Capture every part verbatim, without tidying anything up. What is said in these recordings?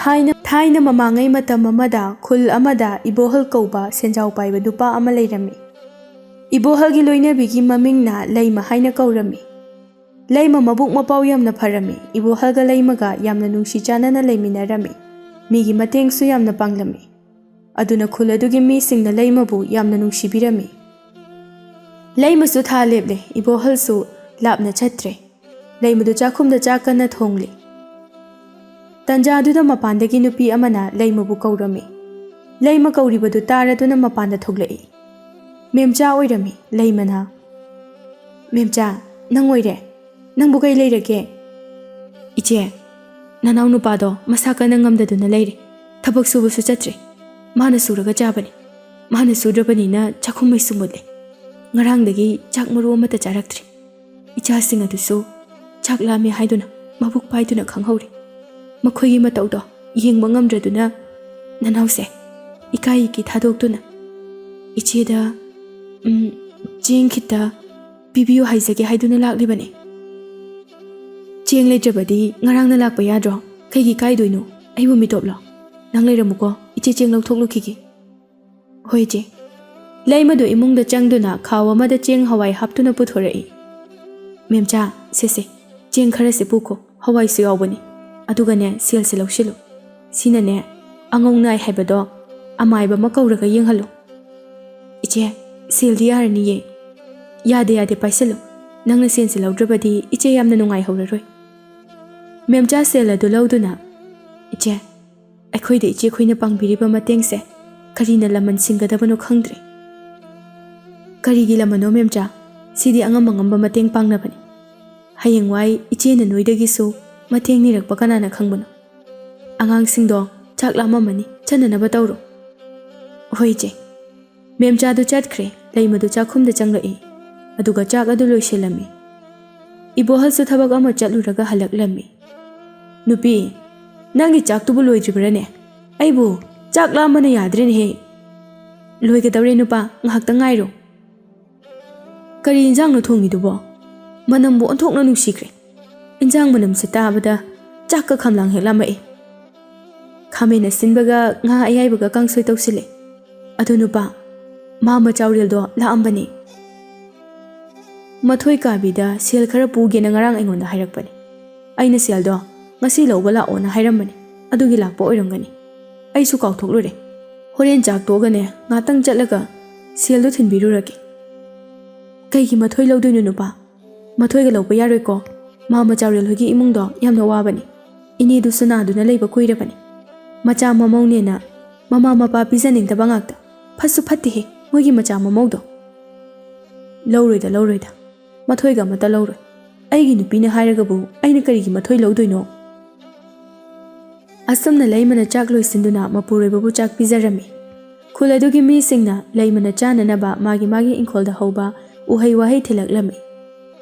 ꯊꯥꯏꯅ, ꯊꯥꯏꯅ ꯃꯃꯥꯡꯉꯩ ꯃꯇꯝ ꯑꯃꯗ ꯈꯨꯜ ꯑꯃꯗ ꯏꯕꯣꯍꯜ ꯀꯧꯕ ꯁꯦꯟꯖꯥꯎ ꯄꯥꯏꯕ ꯅꯨꯄꯥ ꯑꯃ ꯂꯩꯔꯝꯃꯤ꯫ ꯏꯕꯣꯍꯜꯒꯤ ꯂꯣꯏꯅꯕꯤꯒꯤ ꯃꯃꯤꯡꯅ ꯂꯩꯃ ꯍꯥꯏꯅ ꯀꯧꯔꯝꯃꯤ꯫ ꯂꯩꯃ ꯃꯕꯨꯛ ꯃꯄꯥꯎ ꯌꯥꯝꯅ ꯐꯔꯝꯃꯤ꯫ ꯏꯕꯣꯍꯜꯒ ꯂꯩꯃꯒ ꯌꯥꯝꯅ ꯅꯨꯡꯁꯤ ꯆꯥꯟꯅꯅ ꯂꯩꯃꯤꯟꯅꯔꯝꯃꯤ꯫ ꯃꯤꯒꯤ ꯃꯇꯦꯡꯁꯨ ꯌꯥꯝꯅ ꯄꯥꯡꯂꯝꯃꯤ꯫ ꯑꯗꯨꯅ ꯈꯨꯜ ꯑꯗꯨꯒꯤ ꯃꯤꯁꯤꯡꯅ ꯂꯩꯃꯕꯨ ꯌꯥꯝꯅ ꯅꯨꯡꯁꯤꯕꯤꯔꯝꯃꯤ꯫ ꯂꯩꯃꯁꯨ ꯊꯥ ꯂꯦꯞꯂꯦ, ꯏꯕꯣꯍꯜꯁꯨ ꯂꯥꯞꯅ ꯆꯠꯇ꯭ꯔꯦ꯫ ꯂꯩꯃꯗꯨ ꯆꯥꯛꯈꯨꯝꯗ ꯆꯥꯛ ꯀꯟꯅ ꯊꯣꯡꯂꯤ꯫ ꯇꯟꯖꯥꯗꯨꯗ ꯃꯄꯥꯟꯗꯒꯤ ꯅꯨꯄꯤ ꯑꯃꯅ ꯂꯩꯃꯕꯨ ꯀꯧꯔꯝꯃꯤ꯫ ꯂꯩꯃ ꯀꯧꯔꯤꯕꯗꯨ ꯇꯥꯔꯗꯨꯅ ꯃꯄꯥꯟꯗ ꯊꯣꯛꯂꯛꯏ꯫ ꯃꯦꯝꯆꯥ ꯑꯣꯏꯔꯝꯃꯤ꯫ ꯂꯩꯃꯅ, "ꯃꯦꯝꯆꯥ, ꯅꯪ ꯑꯣꯏꯔꯦ? ꯅꯪꯕꯨ ꯀꯩ ꯂꯩꯔꯒꯦ?" "ꯏꯆꯦ, ꯅꯅꯥꯎ ꯅꯨꯄꯥꯗꯣ ꯃꯁꯥ ꯀꯟꯅ ꯉꯝꯗꯗꯨꯅ ꯂꯩꯔꯦ꯫ ꯊꯕꯛ ꯁꯨꯕꯁꯨ ꯆꯠꯇ꯭ꯔꯦ꯫ ꯃꯥꯅ ꯁꯨꯔꯒ ꯆꯥꯕꯅꯤ꯫ ꯃꯥꯅ ꯁꯨꯗ꯭ꯔꯕꯅꯤꯅ ꯆꯥꯛꯈꯨꯝ ꯃꯩꯁꯨ ꯃꯨꯠꯂꯦ꯫ ꯉꯔꯥꯡꯗꯒꯤ ꯆꯥꯛ ꯃꯔꯨ ꯑꯃꯠꯇ ꯆꯥꯔꯛꯇ꯭ꯔꯦ꯫ ꯏꯆꯥꯁꯤꯡ ꯑꯗꯨꯁꯨ ꯆꯥꯛ ꯂꯥꯝꯃꯦ ꯍꯥꯏꯗꯨꯅ ꯃꯕꯨꯛ ꯄꯥꯏꯗꯨꯅ ꯈꯪꯍꯧꯔꯦ꯫ ꯃꯈꯣꯏꯒꯤ ꯃꯇꯧꯗꯣ ꯌꯦꯡꯕ ꯉꯝꯗ꯭ꯔꯗꯨꯅ ꯅꯅꯥꯎꯁꯦ ꯏꯀꯥꯏ ꯏꯀꯤ ꯊꯥꯗꯣꯛꯇꯨꯅ ꯏꯆꯦꯗ, ꯎꯝ, ꯆꯦꯡ ꯈꯤꯇ ꯄꯤꯕꯤꯌꯨ ꯍꯥꯏꯖꯒꯦ ꯍꯥꯏꯗꯨꯅ ꯂꯥꯛꯂꯤꯕꯅꯦ꯫ ꯆꯦꯡ ꯂꯩꯇ꯭ꯔꯕꯗꯤ ꯉꯔꯥꯡꯅ ꯂꯥꯛꯄ ꯌꯥꯗ꯭ꯔꯣ? ꯀꯩꯒꯤ ꯀꯥꯏꯗꯣꯏꯅꯣ? ꯑꯩꯕꯨ ꯃꯤꯇꯣꯞꯂꯣ? ꯅꯪ ꯂꯩꯔꯝꯃꯨꯀꯣ, ꯏꯆꯦ ꯆꯦꯡ ꯂꯧꯊꯣꯛꯂꯨꯈꯤꯒꯦ꯫" "ꯍꯣꯏ ꯏꯆꯦ꯫" ꯂꯩꯃꯗꯨ ꯏꯃꯨꯡꯗ ꯆꯪꯗꯨꯅ ꯈꯥꯎ ꯑꯃꯗ ꯆꯦꯡ ꯍꯋꯥꯏ ꯍꯥꯞꯇꯨꯅ ꯄꯨꯊꯣꯔꯛꯏ꯫ "ꯃꯦꯝꯆꯥ, ꯁꯦꯁꯦ, ꯆꯦꯡ ꯈꯔꯁꯦ ꯄꯨꯈꯣ, ꯍꯋꯥꯏꯁꯨ ꯌꯥꯎꯕꯅꯤ꯫ ꯑꯗꯨꯒꯅꯦ, ꯁꯦꯜꯁꯦ ꯂꯧꯁꯤꯜꯂꯨ꯫ ꯁꯤꯅꯅꯦ, ꯑꯉꯧ ꯅꯥꯏ ꯍꯥꯏꯕꯗꯣ ꯑꯃꯥꯏꯕ ꯑꯃ ꯀꯧꯔꯒ ꯌꯦꯡꯍꯜꯂꯨ꯫" "ꯏꯆꯦ, ꯁꯦꯜꯗꯤ ꯌꯥꯔꯅꯤꯌꯦ꯫" "ꯌꯥꯗꯦ, ꯌꯥꯗꯦ, ꯄꯥꯏꯁꯤꯜꯂꯨ꯫ ꯅꯪꯅ ꯁꯦꯜꯁꯦ ꯂꯧꯗ꯭ꯔꯕꯗꯤ ꯏꯆꯦ ꯌꯥꯝꯅ ꯅꯨꯡꯉꯥꯏꯍꯧꯔꯔꯣꯏ꯫" ꯃꯦꯝꯆꯥ ꯁꯦꯜ ꯑꯗꯨ ꯂꯧꯗꯨꯅ, "ꯏꯆꯦ, ꯑꯩꯈꯣꯏꯗ ꯏꯆꯦꯈꯣꯏꯅ ꯄꯥꯡꯕꯤꯔꯤꯕ ꯃꯇꯦꯡꯁꯦ ꯀꯔꯤꯅ ꯂꯃꯟ ꯁꯤꯡꯒꯗꯕꯅꯣ ꯈꯪꯗ꯭ꯔꯦ꯫" "ꯀꯔꯤꯒꯤ ꯂꯃꯟꯅꯣ ꯃꯦꯝꯆꯥ? ꯁꯤꯗꯤ ꯑꯉꯝ ꯑꯉꯝꯕ ꯃꯇꯦꯡ ꯄꯥꯡꯅꯕꯅꯤ꯫ ꯍꯌꯦꯡꯋꯥꯏ ꯏꯆꯦꯅ ꯅꯣꯏꯗꯒꯤꯁꯨ ꯃꯇꯦꯡ ꯅꯤꯔꯛꯄ ꯀꯅꯥꯅ ꯈꯪꯕꯅꯣ? ꯑꯉꯥꯡꯁꯤꯡꯗꯣ ꯆꯥꯛ ꯂꯥꯝꯃꯝꯃꯅꯤ, ꯆꯠꯅꯅꯕ ꯇꯧꯔꯣ꯫" "ꯍꯣꯏ ꯏꯆꯦ꯫" ꯃꯦꯝꯆꯥꯗꯨ ꯆꯠꯈ꯭ꯔꯦ꯫ ꯂꯩꯃꯗꯨ ꯆꯥꯛꯈꯨꯝꯗ ꯆꯪꯂꯛꯏ꯫ ꯑꯗꯨꯒ ꯆꯥꯛ ꯑꯗꯨ ꯂꯣꯏꯁꯤꯜꯂꯝꯃꯤ꯫ ꯏꯕꯣꯍꯜꯁꯨ ꯊꯕꯛ ꯑꯃ ꯆꯠꯂꯨꯔꯒ ꯍꯜꯂꯛꯂꯝꯃꯤ꯫ "ꯅꯨꯄꯤ, ꯅꯪꯒꯤ ꯆꯥꯛꯇꯨꯕꯨ ꯂꯣꯏꯗ꯭ꯔꯤꯕ꯭ꯔꯥꯅꯦ? ꯑꯩꯕꯨ ꯆꯥꯛ ꯂꯥꯝꯕꯅ ꯌꯥꯗ꯭ꯔꯦꯅꯦꯍꯦ꯫" "ꯂꯣꯏꯒꯗꯧꯔꯦ ꯅꯨꯄꯥ, ꯉꯥꯏꯍꯥꯛꯇ ꯉꯥꯏꯔꯣ꯫" "ꯀꯔꯤ ꯏꯟꯖꯥꯡꯅꯣ ꯊꯣꯡꯉꯤꯗꯨꯕꯣ? ꯃꯅꯝꯕꯨ ꯑꯣꯟꯊꯣꯛꯅ ꯅꯨꯡꯁꯤꯈ꯭ꯔꯦ꯫ ꯏꯟꯖꯥꯡ ꯃꯅꯝꯁꯦ ꯇꯥꯕꯗ ꯆꯥꯛꯀ ꯈꯝꯂꯥꯡ ꯍꯦꯛ ꯂꯥꯝꯃꯛꯑꯦ꯫" ꯈꯥꯃꯦꯟ ꯑꯁꯤꯟꯕꯒ ꯉꯥ ꯑꯌꯥꯏꯕꯒ ꯀꯥꯡꯁꯣꯏ ꯇꯧꯁꯤꯜꯂꯦ꯫ ꯑꯗꯨ ꯅꯨꯄꯥ, ꯃꯥ ꯃꯆꯥꯎꯔꯦꯜꯗꯣ ꯂꯥꯛꯑꯝꯕꯅꯤ꯫ ꯃꯊꯣꯏ ꯀꯥꯕꯤꯗ ꯁꯦꯜ ꯈꯔ ꯄꯨꯒꯦꯅ ꯉꯔꯥꯡ ꯑꯩꯉꯣꯟꯗ ꯍꯥꯏꯔꯛꯄꯅꯤ꯫ ꯑꯩꯅ ꯁꯦꯜꯗꯣ ꯉꯁꯤ ꯂꯧꯕ ꯂꯥꯛꯑꯣꯅ ꯍꯥꯏꯔꯝꯕꯅꯤ꯫ ꯑꯗꯨꯒꯤ ꯂꯥꯛꯄ ꯑꯣꯏꯔꯝꯒꯅꯤ꯫ ꯑꯩꯁꯨ ꯀꯥꯎꯊꯣꯛꯂꯨꯔꯦ꯫ ꯍꯣꯔꯦꯟ ꯆꯥꯛ ꯇꯣꯛꯑꯒꯅꯦ ꯉꯥꯛꯇꯪ ꯆꯠꯂꯒ ꯁꯦꯜꯗꯣ ꯊꯤꯟꯕꯤꯔꯨꯔꯒꯦ꯫ ꯀꯩꯒꯤ ꯃꯊꯣꯏ ꯂꯧꯗꯣꯏꯅꯣ ꯅꯨꯄꯥ? ꯃꯊꯣꯏꯒ ꯂꯧꯕ ꯌꯥꯔꯣꯏꯀꯣ꯫ ꯃꯥ ꯃꯆꯥꯎꯔꯦꯜ ꯍꯣꯏꯒꯤ ꯏꯃꯨꯡꯗꯣ ꯌꯥꯝꯅ ꯋꯥꯕꯅꯤ꯫ ꯏꯅꯦꯗꯨꯁꯨ ꯅꯥꯗꯨꯅ ꯂꯩꯕ ꯀꯨꯏꯔꯕꯅꯤ꯫ ꯃꯆꯥ ꯃꯃꯧꯅꯦꯅ ꯃꯃꯥ ꯃꯄꯥ ꯄꯤꯖꯅꯤꯡꯗꯕ ꯉꯥꯛꯇ꯫ ꯐꯠꯁꯨ ꯐꯠꯇꯦꯍꯦ ꯃꯣꯏꯒꯤ ꯃꯆꯥ ꯃꯃꯧꯗꯣ꯫ ꯂꯧꯔꯣꯏꯗ, ꯂꯧꯔꯣꯏꯗ꯫ ꯃꯊꯣꯏꯒ ꯑꯃꯠꯇ ꯂꯧꯔꯣꯏ꯫ ꯑꯩꯒꯤ ꯅꯨꯄꯤꯅ ꯍꯥꯏꯔꯒꯕꯨ ꯑꯩꯅ ꯀꯔꯤꯒꯤ ꯃꯊꯣꯏ ꯂꯧꯗꯣꯏꯅꯣ? ꯑꯁꯨꯝꯅ ꯂꯩꯃꯅ ꯆꯥꯛ ꯂꯣꯏꯁꯤꯟꯗꯨꯅ ꯃꯄꯨꯔꯣꯏꯕꯕꯨ ꯆꯥꯛ ꯄꯤꯖꯔꯝꯃꯤ꯫ ꯈꯨꯜ ꯑꯗꯨꯒꯤ ꯃꯤꯁꯤꯡꯅ ꯂꯩꯃꯅ ꯆꯥꯅꯅꯕ ꯃꯥꯒꯤ ꯃꯥꯒꯤ ꯏꯪꯈꯣꯜꯗ ꯍꯧꯕ ꯎꯍꯩ ꯋꯥꯍꯩ ꯊꯤꯜꯂꯛꯂꯝꯃꯤ꯫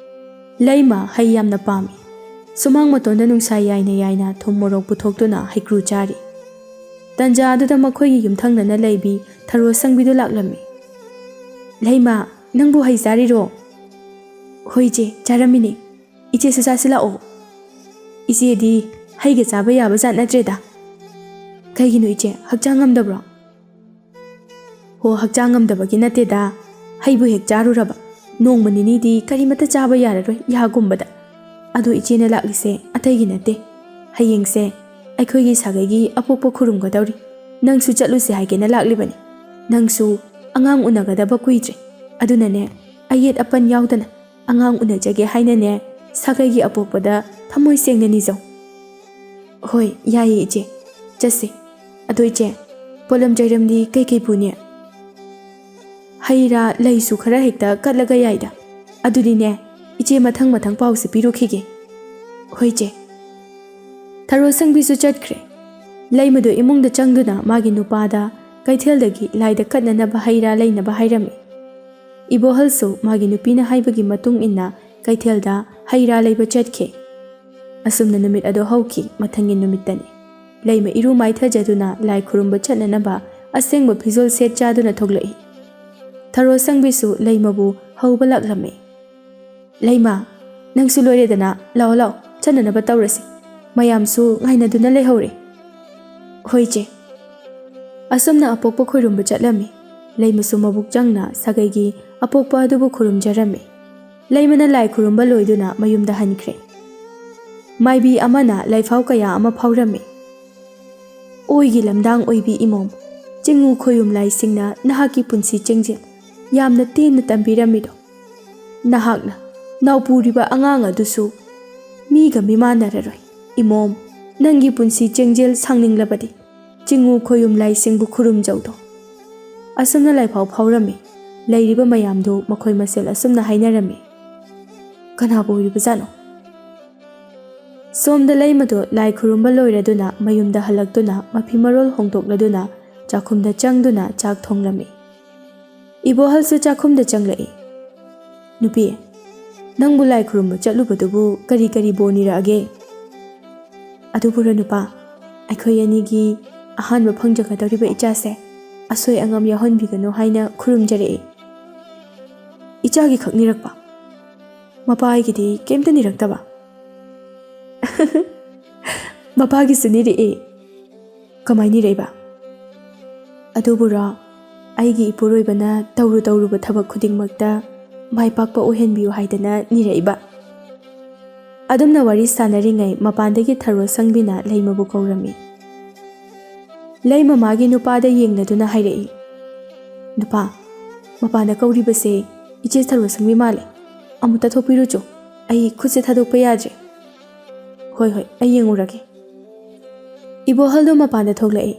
ꯂꯩꯃ ꯍꯩ ꯌꯥꯝꯅ ꯄꯥꯝꯃꯤ꯫ ꯁꯨꯃꯥꯡ ꯃꯇꯣꯟꯗ ꯅꯨꯡꯁꯥ ꯌꯥꯏꯅ ꯌꯥꯏꯅ ꯊꯨꯝ ꯃꯣꯔꯣꯛ ꯄꯨꯊꯣꯛꯇꯨꯅ ꯍꯩꯀ꯭ꯔꯨ ꯆꯥꯔꯤ꯫ ꯇꯟꯖꯥ ꯑꯗꯨꯗ ꯃꯈꯣꯏꯒꯤ ꯌꯨꯝꯊꯪꯅꯅ ꯂꯩꯕꯤ ꯊꯔꯣ ꯁꯪꯕꯤꯗꯨ ꯂꯥꯛꯂꯝꯃꯤ꯫ "ꯂꯩꯃ, ꯅꯪꯕꯨ ꯍꯩ ꯆꯥꯔꯤꯔꯣ?" "ꯍꯣꯏ ꯏꯆꯦ, ꯆꯥꯔꯝꯃꯤꯅꯦ꯫ ꯏꯆꯦꯁꯨ ꯆꯥꯁꯤ ꯂꯥꯛꯑꯣ꯫" "ꯏꯆꯦꯗꯤ ꯍꯩꯒ ꯆꯥꯕ ꯌꯥꯕ ꯖꯥꯠ ꯅꯠꯇ꯭ꯔꯦꯗ꯫" "ꯀꯩꯒꯤꯅꯣ ꯏꯆꯦ, ꯍꯛꯆꯥꯡ ꯉꯝꯗꯕ꯭ꯔꯣ?" "ꯍꯣ, ꯍꯛꯆꯥꯡ ꯉꯝꯗꯕꯒꯤ ꯅꯠꯇꯦꯗ꯫ ꯍꯩꯕꯨ ꯍꯦꯛ ꯆꯥꯔꯨꯔꯕ ꯅꯣꯡꯃ ꯅꯤꯅꯤꯗꯤ ꯀꯔꯤꯃꯠꯇ ꯆꯥꯕ ꯌꯥꯔꯔꯣꯏ ꯌꯥꯒꯨꯝꯕꯗ꯫ ꯑꯗꯣ ꯏꯆꯦꯅ ꯂꯥꯛꯂꯤꯁꯦ ꯑꯇꯩꯒꯤ ꯅꯠꯇꯦ꯫ ꯍꯌꯦꯡꯁꯦ ꯑꯩꯈꯣꯏꯒꯤ ꯁꯥꯒꯩꯒꯤ ꯑꯄꯣꯛꯄ ꯈꯨꯔꯨꯝꯒꯗꯧꯔꯤ꯫ ꯅꯪꯁꯨ ꯆꯠꯂꯨꯁꯦ ꯍꯥꯏꯒꯦꯅ ꯂꯥꯛꯂꯤꯕꯅꯤ꯫ ꯅꯪꯁꯨ ꯑꯉꯥꯡ ꯎꯅꯒꯗꯕ ꯀꯨꯏꯗ꯭ꯔꯦ꯫ ꯑꯗꯨꯅꯅꯦ, ꯑꯌꯦꯠ ꯑꯄꯟ ꯌꯥꯎꯗꯅ ꯑꯉꯥꯡ ꯎꯅꯖꯒꯦ ꯍꯥꯏꯅꯅꯦ ꯁꯥꯒꯩꯒꯤ ꯑꯄꯣꯛꯄꯗ ꯊꯃꯣꯏ ꯁꯦꯡꯅ ꯅꯤꯖꯧ꯫" "ꯍꯣꯏ, ꯌꯥꯏꯌꯦ ꯏꯆꯦ, ꯆꯠꯁꯦ꯫ ꯑꯗꯣ ꯏꯆꯦ, ꯄꯣꯠꯂꯝ ꯆꯩꯔꯝꯗꯤ ꯀꯩꯀꯩ ꯄꯨꯅꯤ?" "ꯍꯩ ꯔꯥ ꯂꯩꯁꯨ ꯈꯔ ꯍꯦꯛꯇ ꯀꯠꯂꯒ ꯌꯥꯏꯗ꯫ ꯑꯗꯨꯗꯤꯅꯦ, ꯏꯆꯦ ꯃꯊꯪ ꯃꯊꯪ ꯄꯥꯎꯁꯦ ꯄꯤꯔꯨꯈꯤꯒꯦ꯫" "ꯍꯣꯏ ꯏꯆꯦ꯫" ꯊꯔꯣ ꯁꯪꯕꯤꯁꯨ ꯆꯠꯈ꯭ꯔꯦ꯫ ꯂꯩꯃꯗꯨ ꯏꯃꯨꯡꯗ ꯆꯪꯗꯨꯅ ꯃꯥꯒꯤ ꯅꯨꯄꯥꯗ ꯀꯩꯊꯦꯜꯗꯒꯤ ꯂꯥꯏꯗ ꯀꯠꯅꯅꯕ ꯍꯩ ꯔꯥ ꯂꯩꯅꯕ ꯍꯥꯏꯔꯝꯃꯤ꯫ ꯏꯕꯣꯍꯜꯁꯨ ꯃꯥꯒꯤ ꯅꯨꯄꯤꯅ ꯍꯥꯏꯕꯒꯤ ꯃꯇꯨꯡ ꯏꯟꯅ ꯀꯩꯊꯦꯜꯗ ꯍꯩ ꯔꯥ ꯂꯩꯕ ꯆꯠꯈꯤ꯫ ꯑꯁꯨꯝꯅ ꯅꯨꯃꯤꯠ ꯑꯗꯨ ꯍꯧꯈꯤ꯫ ꯃꯊꯪꯒꯤ ꯅꯨꯃꯤꯠꯇꯅꯤ꯫ ꯂꯩꯃ ꯏꯔꯨ ꯃꯥꯏꯊꯖꯗꯨꯅ ꯂꯥꯏ ꯈꯨꯔꯨꯝꯕ ꯆꯠꯅꯅꯕ ꯑꯁꯦꯡꯕ ꯐꯤꯖꯣꯜ ꯁꯦꯠ ꯆꯥꯗꯨꯅ ꯊꯣꯛꯂꯛꯏ꯫ ꯊꯔꯣ ꯁꯪꯕꯤꯁꯨ ꯂꯩꯃꯕꯨ ꯍꯧꯕ ꯂꯥꯛꯂꯝꯃꯤ꯫ "ꯂꯩꯃ, ꯅꯪꯁꯨ ꯂꯣꯏꯔꯦꯗꯅ, ꯂꯥꯛꯑꯣ ꯂꯥꯛꯑꯣ, ꯆꯠꯅꯅꯕ ꯇꯧꯔꯁꯤ꯫ ꯃꯌꯥꯝꯁꯨ ꯉꯥꯏꯅꯗꯨꯅ ꯂꯩꯍꯧꯔꯦ꯫" "ꯍꯣꯏ, ꯏꯆꯦ꯫" ꯑꯁꯨꯝꯅ ꯑꯄꯣꯛꯄ ꯈꯣꯏꯔꯨꯝꯕ ꯆꯠꯂꯝꯃꯤ꯫ ꯂꯩꯃꯁꯨ ꯃꯕꯨꯛ ꯆꯪꯅ ꯁꯥꯒꯩꯒꯤ ꯑꯄꯣꯛꯄ ꯑꯗꯨꯕꯨ ꯈꯨꯔꯨꯝꯖꯔꯝꯃꯤ꯫ ꯂꯩꯃꯅ ꯂꯥꯏ ꯈꯨꯔꯨꯝꯕ ꯂꯣꯏꯗꯨꯅ ꯃꯌꯨꯝꯗ ꯍꯟꯈ꯭ꯔꯦ꯫ ꯃꯥꯏꯕꯤ ꯑꯃꯅ ꯂꯥꯏꯐꯥꯎ ꯀꯌꯥ ꯑꯃ ꯐꯥꯎꯔꯝꯃꯤ꯫ "ꯑꯣꯏꯒꯤ ꯂꯝꯗꯥꯡ ꯑꯣꯏꯕꯤ ꯏꯃꯣꯝ, ꯆꯤꯡꯉꯨ ꯈꯣꯌꯨꯝ ꯂꯥꯏꯁꯤꯡꯅ ꯅꯍꯥꯛꯀꯤ ꯄꯨꯟꯁꯤ ꯆꯦꯡꯖꯦꯜ ꯌꯥꯝꯅ ꯇꯦꯟꯅ ꯇꯝꯕꯤꯔꯝꯃꯤꯗꯣ, ꯅꯍꯥꯛꯅ ꯅꯥꯎꯄꯨꯔꯤꯕ ꯑꯉꯥꯡ ꯑꯗꯨꯁꯨ ꯃꯤꯒ ꯃꯤꯃꯥꯟꯅꯔꯔꯣꯏ꯫ ꯏꯃꯣꯝ, ꯅꯪꯒꯤ ꯄꯨꯟꯁꯤ ꯆꯦꯡꯖꯦꯜ ꯁꯥꯡꯅꯤꯡꯂꯕꯗꯤ ꯆꯤꯡꯉꯨ ꯈꯣꯌꯨꯝ ꯂꯥꯏꯁꯤꯡꯕꯨ ꯈꯨꯔꯨꯝꯖꯧꯗꯣ꯫" ꯑꯁꯨꯝꯅ ꯂꯥꯏꯐꯥꯎ ꯐꯥꯎꯔꯝꯃꯤ꯫ ꯂꯩꯔꯤꯕ ꯃꯌꯥꯝꯗꯨ ꯃꯈꯣꯏ ꯃꯁꯦꯜ ꯑꯁꯨꯝꯅ ꯍꯥꯏꯅꯔꯝꯃꯤ꯫ "ꯀꯅꯥꯕꯨ ꯑꯣꯏꯔꯤꯕꯖꯥꯠꯅꯣ?" ꯁꯣꯝꯗ ꯂꯩꯃꯗꯨ ꯂꯥꯏ ꯈꯨꯔꯨꯝꯕ ꯂꯣꯏꯔꯗꯨꯅ ꯃꯌꯨꯝꯗ ꯍꯜꯂꯛꯇꯨꯅ ꯃꯐꯤ ꯃꯔꯣꯜ ꯍꯣꯡꯗꯣꯛꯂꯗꯨꯅ ꯆꯥꯛꯈꯨꯝꯗ ꯆꯪꯗꯨꯅ ꯆꯥꯛ ꯊꯣꯡꯂꯝꯃꯤ꯫ ꯏꯕꯣꯍꯜꯁꯨ ꯆꯥꯛꯈꯨꯝꯗ ꯆꯪꯂꯛꯏ꯫ "ꯅꯨꯄꯤ, ꯅꯪꯕꯨ ꯂꯥꯏ ꯈꯨꯔꯨꯝꯕ ꯆꯠꯂꯨꯕꯗꯨꯕꯨ ꯀꯔꯤ ꯀꯔꯤ ꯕꯣꯟ ꯅꯤꯔꯛꯑꯒꯦ?" "ꯑꯗꯨꯕꯨꯔꯣ ꯅꯨꯄꯥ, ꯑꯩꯈꯣꯏ ꯑꯅꯤꯒꯤ ꯑꯍꯥꯟꯕ ꯐꯪꯖꯒꯗꯧꯔꯤꯕ ꯏꯆꯥꯁꯦ ꯑꯁꯣꯏ ꯑꯉꯥꯝ ꯌꯥꯎꯍꯟꯕꯤꯒꯅꯨ ꯍꯥꯏꯅ ꯈꯨꯔꯨꯝꯖꯔꯛꯏ꯫" "ꯏꯆꯥꯒꯤ ꯈꯛ ꯅꯤꯔꯛꯄ? ꯃꯄꯥꯒꯤꯗꯤ ꯀꯩꯝꯇ ꯅꯤꯔꯛꯇꯕ?" "ꯃꯄꯥꯒꯤꯁꯨ ꯅꯤꯔꯛꯏ꯫" "ꯀꯃꯥꯏ ꯅꯤꯔꯛꯏꯕ?" "ꯑꯗꯨꯕꯨꯔꯣ, ꯑꯩꯒꯤ ꯏꯄꯨꯔꯣꯏꯕꯅ ꯇꯧꯔꯨ ꯇꯧꯔꯨꯕ ꯊꯕꯛ ꯈꯨꯗꯤꯡꯃꯛꯇ ꯃꯥꯏ ꯄꯥꯛꯄ ꯑꯣꯏꯍꯟꯕꯤꯌꯨ ꯍꯥꯏꯗꯅ ꯅꯤꯔꯛꯏꯕ꯫" ꯑꯗꯨꯝꯅ ꯋꯥꯔꯤ ꯁꯥꯟꯅꯔꯤꯉꯩ ꯃꯄꯥꯟꯗꯒꯤ ꯊꯔꯣ ꯁꯪꯕꯤꯅ ꯂꯩꯃꯕꯨ ꯀꯧꯔꯝꯃꯤ꯫ ꯂꯩꯃ ꯃꯥꯒꯤ ꯅꯨꯄꯥꯗ ꯌꯦꯡꯂꯗꯨꯅ ꯍꯥꯏꯔꯛꯏ, "ꯅꯨꯄꯥ, ꯃꯄꯥꯟꯗ ꯀꯧꯔꯤꯕꯁꯦ ꯏꯆꯦ ꯊꯔꯣ ꯁꯪꯕꯤ ꯃꯥꯜꯂꯦ꯫ ꯑꯃꯨꯛꯇ ꯊꯣꯛꯄꯤꯔꯨꯆꯣ, ꯑꯩ ꯈꯨꯠꯁꯦ ꯊꯥꯗꯣꯛꯄ ꯌꯥꯗ꯭ꯔꯦ꯫" "ꯍꯣꯏ, ꯍꯣꯏ, ꯑꯩ ꯌꯦꯡꯉꯨꯔꯒꯦ꯫" ꯏꯕꯣꯍꯜꯗꯨ ꯃꯄꯥꯟꯗ ꯊꯣꯛꯂꯛꯏ꯫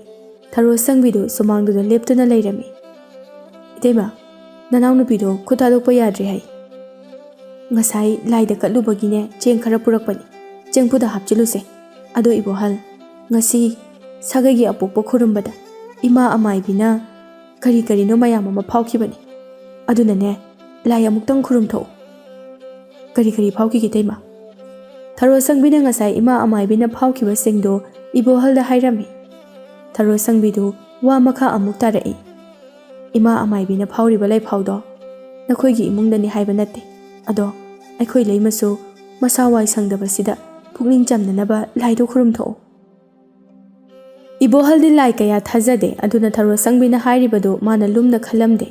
ꯊꯔꯣ ꯁꯪꯕꯤꯗꯨ ꯁꯨꯃꯥꯡꯗꯨꯗ ꯂꯦꯞꯇꯨꯅ ꯂꯩꯔꯝꯃꯤ꯫ "ꯏꯇꯩꯃ, ꯅꯅꯥꯎꯅꯨꯄꯤꯗꯣ ꯈꯨꯠ ꯊꯥꯗꯣꯛꯄ ꯌꯥꯗ꯭ꯔꯦ ꯍꯥꯏ꯫ ꯉꯁꯥꯏ ꯂꯥꯏꯗ ꯀꯠꯂꯨꯕꯒꯤꯅꯦ, ꯆꯦꯡ ꯈꯔ ꯄꯨꯔꯛꯄꯅꯤ꯫ ꯆꯦꯡꯐꯨꯗ ꯍꯥꯞꯆꯤꯜꯂꯨꯁꯦ꯫ ꯑꯗꯣ ꯏꯕꯣꯍꯜ, ꯉꯁꯤ ꯁꯥꯒꯩꯒꯤ ꯑꯄꯣꯛꯄ ꯈꯨꯔꯨꯝꯕꯗ ꯏꯃꯥ ꯑꯃꯥꯏꯕꯤꯅ ꯀꯔꯤ ꯀꯔꯤꯅꯣ ꯃꯌꯥꯝ ꯑꯃ ꯐꯥꯎꯈꯤꯕꯅꯤ꯫ ꯑꯗꯨꯅꯅꯦ, ꯂꯥꯏ ꯑꯃꯨꯛꯇꯪ ꯈꯨꯔꯨꯝꯊꯣꯛꯎ꯫" "ꯀꯔꯤ ꯀꯔꯤ ꯐꯥꯎꯈꯤꯒꯦ ꯏꯇꯩꯃ?" ꯊꯔꯣ ꯁꯪꯕꯤꯅ ꯉꯁꯥꯏ ꯏꯃꯥ ꯑꯃꯥꯏꯕꯤꯅ ꯐꯥꯎꯈꯤꯕꯁꯤꯡꯗꯨ ꯏꯕꯣꯍꯜꯗ ꯍꯥꯏꯔꯝꯃꯤ꯫ ꯊꯔꯣ ꯁꯪꯕꯤꯗꯨ ꯋꯥ ꯃꯈꯥ ꯑꯃꯨꯛ ꯇꯥꯔꯛꯏ꯫ "ꯏꯃꯥ ꯑꯃꯥꯏꯕꯤꯅ ꯐꯥꯎꯔꯤꯕ ꯂꯥꯏꯐꯥꯎꯗꯣ ꯅꯈꯣꯏꯒꯤ ꯏꯃꯨꯡꯗꯅꯤ ꯍꯥꯏꯕ ꯅꯠꯇꯦ꯫ ꯑꯗꯣ ꯑꯩꯈꯣꯏ ꯂꯩꯃꯁꯨ ꯃꯁꯥ ꯋꯥꯏ ꯁꯪꯗꯕꯁꯤꯗ ꯄꯨꯛꯅꯤꯡ ꯆꯝꯅꯅꯕ ꯂꯥꯏꯗꯣ ꯈꯨꯔꯨꯝꯊꯣꯛꯎ꯫" ꯏꯕꯣꯍꯜꯗꯤ ꯂꯥꯏ ꯀꯌꯥ ꯊꯥꯖꯗꯦ, ꯑꯗꯨꯅ ꯊꯔꯣ ꯁꯪꯕꯤꯅ ꯍꯥꯏꯔꯤꯕꯗꯨ ꯃꯥꯅ ꯂꯨꯝꯅ ꯈꯜꯂꯝꯗꯦ꯫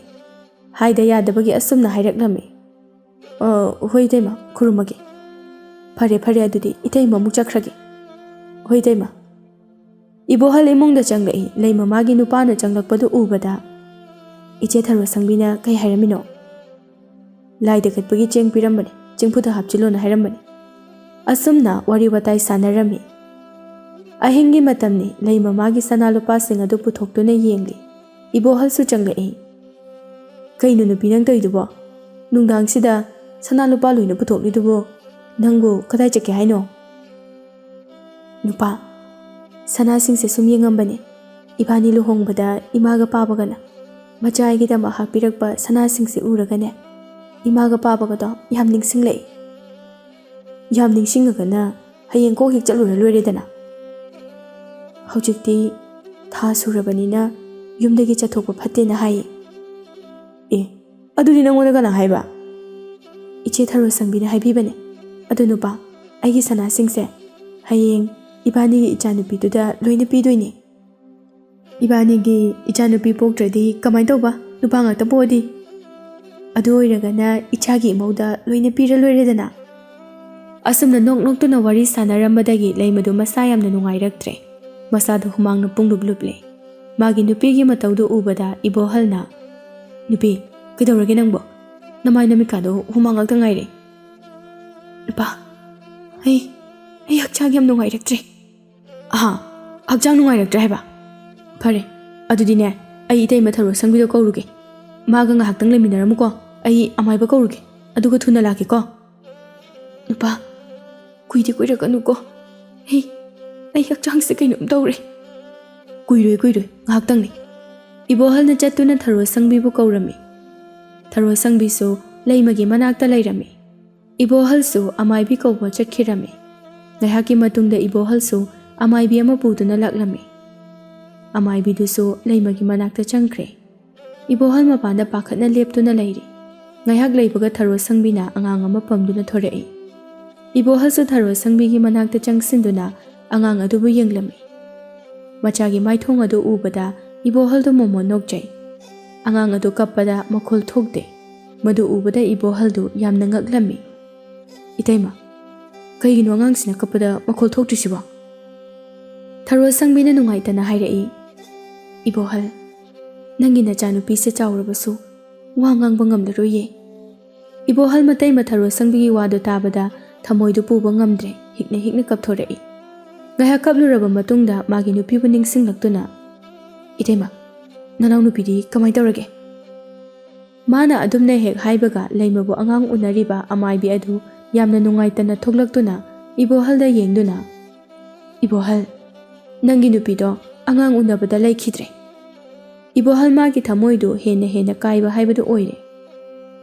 ꯍꯥꯏꯗ ꯌꯥꯗꯕꯒꯤ ꯑꯁꯨꯝꯅ ꯍꯥꯏꯔꯛꯂꯝꯃꯤ꯫ "ꯑ, ꯍꯣꯏ ꯏꯇꯩꯃ, ꯈꯨꯔꯨꯝꯃꯒꯦ꯫ ꯐꯔꯦ, ꯐꯔꯦ, ꯑꯗꯨꯗꯤ ꯏꯇꯩꯃ ꯑꯃꯨꯛ ꯆꯠꯈ꯭ꯔꯒꯦ꯫ ꯍꯣꯏ ꯏꯇꯩꯃ꯫" ꯏꯕꯣꯍꯜ ꯏꯃꯨꯡꯗ ꯆꯪꯂꯛꯏ꯫ ꯂꯩꯃ ꯃꯥꯒꯤ ꯅꯨꯄꯥꯅ ꯆꯪꯂꯛꯄꯗꯨ ꯎꯕꯗ, "ꯏꯆꯦ ꯊꯔꯣ ꯁꯪꯕꯤꯅ ꯀꯩ ꯍꯥꯏꯔꯝꯃꯤꯅꯣ?" "ꯂꯥꯏꯗ ꯀꯠꯄꯒꯤ ꯆꯦꯡ ꯄꯤꯔꯝꯕꯅꯤ, ꯆꯦꯡꯐꯨꯗ ꯍꯥꯞꯆꯤꯜꯂꯣꯅ ꯍꯥꯏꯔꯝꯕꯅꯤ꯫" ꯑꯁꯨꯝꯅ ꯋꯥꯔꯤ ꯋꯥꯇꯥꯏ ꯁꯥꯟꯅꯔꯝꯃꯤ꯫ ꯑꯍꯤꯡꯒꯤ ꯃꯇꯝꯅꯤ꯫ ꯂꯩꯃ ꯃꯥꯒꯤ ꯁꯅꯥ ꯂꯨꯄꯥꯁꯤꯡ ꯑꯗꯨ ꯄꯨꯊꯣꯛꯇꯨꯅ ꯌꯦꯡꯂꯤ꯫ ꯏꯕꯣꯍꯜꯁꯨ ꯆꯪꯂꯛꯏ꯫ "ꯀꯩꯅꯣ ꯅꯨꯄꯤ, ꯅꯪ ꯇꯧꯔꯤꯗꯨꯕꯣ? ꯅꯨꯡꯗꯥꯡꯁꯤꯗ ꯁꯅꯥ ꯂꯨꯄꯥ ꯂꯣꯏꯅ ꯄꯨꯊꯣꯛꯂꯤꯗꯨꯕꯣ? ꯅꯪꯕꯨ ꯀꯗꯥꯏ ꯆꯠꯀꯦ ꯍꯥꯏꯅꯣ?" "ꯅꯨꯄꯥ, ꯁꯅꯥꯁꯤꯡꯁꯦ ꯁꯨꯝ ꯌꯦꯡꯉꯝꯕꯅꯦ꯫ ꯏꯕꯥꯅꯤ ꯂꯨꯍꯣꯡꯕꯗ ꯏꯃꯥꯒ ꯄꯥꯕꯒꯅ ꯃꯆꯥ ꯑꯩꯒꯤꯗꯃꯛ ꯍꯥꯞꯄꯤꯔꯛꯄ ꯁꯅꯥꯁꯤꯡꯁꯦ ꯎꯔꯒꯅꯦ, ꯏꯃꯥꯒ ꯄꯥꯕꯒꯗꯣ ꯌꯥꯝ ꯅꯤꯡꯁꯤꯡꯂꯛꯏ꯫ ꯌꯥꯝ ꯅꯤꯡꯁꯤꯡꯉꯒꯅ ꯍꯌꯦꯡ ꯀꯣꯛ ꯍꯦꯛ ꯆꯠꯂꯨꯔ ꯂꯣꯏꯔꯦꯗꯅ꯫ ꯍꯧꯖꯤꯛꯇꯤ ꯊꯥ ꯁꯨꯔꯕꯅꯤꯅ ꯌꯨꯝꯗꯒꯤ ꯆꯠꯊꯣꯛꯄ ꯐꯠꯇꯦꯅ ꯍꯥꯏꯌꯦ꯫" "ꯑꯦ, ꯑꯗꯨꯗꯤ ꯅꯪꯉꯣꯟꯗ ꯀꯅꯥ ꯍꯥꯏꯕ?" "ꯏꯆꯦ ꯊꯔꯣ ꯁꯪꯕꯤꯅ ꯍꯥꯏꯕꯤꯕꯅꯦ꯫ ꯑꯗꯨ ꯅꯨꯄꯥ, ꯑꯩꯒꯤ ꯁꯅꯥꯁꯤꯡꯁꯦ ꯍꯌꯦꯡ ꯏꯕꯥꯅꯤꯒꯤ ꯏꯆꯥꯅꯨꯄꯤꯗꯨꯗ ꯂꯣꯏꯅ ꯄꯤꯗꯣꯏꯅꯦ꯫" "ꯏꯕꯥꯅꯤꯒꯤ ꯏꯆꯥꯅꯨꯄꯤ ꯄꯣꯛꯇ꯭ꯔꯗꯤ ꯀꯃꯥꯏꯅ ꯇꯧꯕ? ꯅꯨꯄꯥ ꯉꯥꯛꯇ ꯄꯣꯛꯑꯗꯤ?" "ꯑꯗꯨ ꯑꯣꯏꯔꯒꯅ ꯏꯆꯥꯒꯤ ꯏꯃꯧꯗ ꯂꯣꯏꯅ ꯄꯤꯔ ꯂꯣꯏꯔꯦꯗꯅ꯫" ꯑꯁꯨꯝꯅ ꯅꯣꯛ ꯅꯣꯛꯇꯨꯅ ꯋꯥꯔꯤ ꯁꯥꯟꯅꯔꯝꯕꯗꯒꯤ ꯂꯩꯃꯗꯨ ꯃꯁꯥ ꯌꯥꯝꯅ ꯅꯨꯡꯉꯥꯏꯔꯛꯇ꯭ꯔꯦ꯫ ꯃꯁꯥꯗꯨ ꯍꯨꯃꯥꯡꯅ ꯄꯨꯡꯂꯨꯞ ꯂꯨꯞꯂꯦ꯫ ꯃꯥꯒꯤ ꯅꯨꯄꯤꯒꯤ ꯃꯇꯧꯗꯨ ꯎꯕꯗ ꯏꯕꯣꯍꯜꯅ, "ꯅꯨꯄꯤ, ꯀꯩꯗꯧꯔꯒꯦ ꯅꯪꯕꯣ? ꯅꯃꯥꯏ ꯅꯃꯤꯠꯀꯥꯗꯣ ꯍꯨꯃꯥꯡ ꯉꯥꯛꯇ ꯉꯥꯏꯔꯦ꯫" "ꯅꯨꯄꯥ, ꯑꯩ, ꯑꯩ ꯍꯛꯆꯥꯡ ꯌꯥꯝ ꯅꯨꯡꯉꯥꯏꯔꯛꯇ꯭ꯔꯦ꯫" "ꯑꯍꯥ, ꯍꯛꯆꯥꯡ ꯅꯨꯡꯉꯥꯏꯔꯛꯇ꯭ꯔꯦ ꯍꯥꯏꯕ? ꯐꯔꯦ, ꯑꯗꯨꯗꯤꯅꯦ, ꯑꯩ ꯏꯇꯩꯃ ꯊꯔꯣ ꯁꯪꯕꯤꯗꯣ ꯀꯧꯔꯨꯒꯦ꯫ ꯃꯥꯒ ꯉꯥꯏꯍꯥꯛꯇꯪ ꯂꯩꯃꯤꯟꯅꯔꯝꯃꯨꯀꯣ꯫ ꯑꯩ ꯑꯃꯥꯏꯕ ꯀꯧꯔꯨꯒꯦ, ꯑꯗꯨꯒ ꯊꯨꯅ ꯂꯥꯛꯀꯦꯀꯣ꯫" "ꯅꯨꯄꯥ, ꯀꯨꯏꯗꯤ ꯀꯨꯏꯔꯛꯀꯅꯨꯀꯣ꯫ ꯑꯩ, ꯑꯩ ꯍꯛꯆꯥꯡꯁꯦ ꯀꯩꯅꯣꯝ ꯇꯧꯔꯦ꯫" "ꯀꯨꯏꯔꯣꯏ, ꯀꯨꯏꯔꯣꯏ, ꯉꯥꯏꯍꯥꯛꯇꯪꯅꯤ꯫" ꯏꯕꯣꯍꯜꯅ ꯆꯠꯇꯨꯅ ꯊꯔꯣ ꯁꯪꯕꯤꯕꯨ ꯀꯧꯔꯝꯃꯤ꯫ ꯊꯔꯣ ꯁꯪꯕꯤꯁꯨ ꯂꯩꯃꯒꯤ ꯃꯅꯥꯛꯇ ꯂꯩꯔꯝꯃꯤ꯫ ꯏꯕꯣꯍꯜꯁꯨ ꯑꯃꯥꯏꯕꯤ ꯀꯧꯕ ꯆꯠꯈꯤꯔꯝꯃꯤ꯫ ꯉꯥꯏꯍꯥꯛꯀꯤ ꯃꯇꯨꯡꯗ ꯏꯕꯣꯍꯜꯁꯨ ꯑꯃꯥꯏꯕꯤ ꯑꯃ ꯄꯨꯗꯨꯅ ꯂꯥꯛꯂꯝꯃꯤ꯫ ꯑꯃꯥꯏꯕꯤꯗꯨꯁꯨ ꯂꯩꯃꯒꯤ ꯃꯅꯥꯛꯇ ꯆꯪꯈ꯭ꯔꯦ꯫ ꯏꯕꯣꯍꯜ ꯃꯄꯥꯟꯗ ꯄꯥꯈꯠꯅ ꯂꯦꯞꯇꯨꯅ ꯂꯩꯔꯤ꯫ ꯉꯥꯏꯍꯥꯛ ꯂꯩꯕꯒ ꯊꯔꯣ ꯁꯪꯕꯤꯅ ꯑꯉꯥꯡ ꯑꯃ ꯄꯝꯗꯨꯅ ꯊꯣꯔꯛꯏ꯫ ꯏꯕꯣꯍꯜꯁꯨ ꯊꯔꯣ ꯁꯪꯕꯤꯒꯤ ꯃꯅꯥꯛꯇ ꯆꯪꯁꯤꯟꯗꯨꯅ ꯑꯉꯥꯡ ꯑꯗꯨꯕꯨ ꯌꯦꯡꯂꯝꯃꯤ꯫ ꯃꯆꯥꯒꯤ ꯃꯥꯏꯊꯣꯡ ꯑꯗꯨ ꯎꯕꯗ ꯏꯕꯣꯍꯜꯗꯨ ꯃꯣꯃꯣꯟ ꯅꯣꯛꯆꯩ꯫ ꯑꯉꯥꯡ ꯑꯗꯨ ꯀꯞꯄꯗ ꯃꯈꯣꯜ ꯊꯣꯛꯇꯦ꯫ ꯃꯗꯨ ꯎꯕꯗ ꯏꯕꯣꯍꯜꯗꯨ ꯌꯥꯝꯅ ꯉꯛꯂꯝꯃꯤ꯫ "ꯏꯇꯩꯃ, ꯀꯩꯒꯤꯅꯣ ꯑꯉꯥꯡꯁꯤꯅ ꯀꯞꯄꯗ ꯃꯈꯣꯜ ꯊꯣꯛꯇ꯭ꯔꯤꯁꯤꯕꯣ?" ꯊꯔꯣ ꯁꯪꯕꯤꯅ ꯅꯨꯡꯉꯥꯏꯇꯅ ꯍꯥꯏꯔꯛꯏ, "ꯏꯕꯣꯍꯜ, ꯅꯪꯒꯤ ꯅꯆꯥꯅꯨꯄꯤꯁꯦ ꯆꯥꯎꯔꯕꯁꯨ ꯋꯥ ꯉꯥꯡꯕ ꯉꯝꯂꯔꯣꯏꯌꯦ꯫" ꯏꯕꯣꯍꯜ ꯃꯇꯩꯃ ꯊꯔꯣ ꯁꯪꯕꯤꯒꯤ ꯋꯥꯗꯨ ꯇꯥꯕꯗ ꯊꯃꯣꯏꯗꯨ ꯄꯨꯕ ꯉꯝꯗ꯭ꯔꯦ, ꯍꯤꯛꯅ ꯍꯤꯛꯅ ꯀꯞꯊꯣꯔꯛꯏ꯫ ꯉꯥꯏꯍꯥꯛ ꯀꯞꯂꯨꯔꯕ ꯃꯇꯨꯡꯗ ꯃꯥꯒꯤ ꯅꯨꯄꯤꯕꯨ ꯅꯤꯡꯁꯤꯡꯂꯛꯇꯨꯅ, "ꯏꯇꯩꯃ, ꯅꯅꯥꯎꯅꯨꯄꯤꯗꯤ ꯀꯃꯥꯏ ꯇꯧꯔꯒꯦ?" ꯃꯥꯅ ꯑꯗꯨꯝꯅ ꯍꯦꯛ ꯍꯥꯏꯕꯒ ꯂꯩꯃꯕꯨ ꯑꯉꯥꯡ ꯎꯅꯔꯤꯕ ꯑꯃꯥꯏꯕꯤ ꯑꯗꯨ ꯌꯥꯝꯅ ꯅꯨꯡꯉꯥꯏꯇꯅ ꯊꯣꯛꯂꯛꯇꯨꯅ ꯏꯕꯣꯍꯜꯗ ꯌꯦꯡꯗꯨꯅ, "ꯏꯕꯣꯍꯜ, ꯅꯪꯒꯤ ꯅꯨꯄꯤꯗꯣ ꯑꯉꯥꯡ ꯎꯅꯕꯗ ꯂꯩꯈꯤꯗ꯭ꯔꯦ꯫" ꯏꯕꯣꯍꯜ ꯃꯥꯒꯤ ꯊꯃꯣꯏꯗꯨ ꯍꯦꯟꯅ ꯍꯦꯟꯅ ꯀꯥꯏꯕ ꯍꯥꯏꯕꯗꯨ ꯑꯣꯏꯔꯦ꯫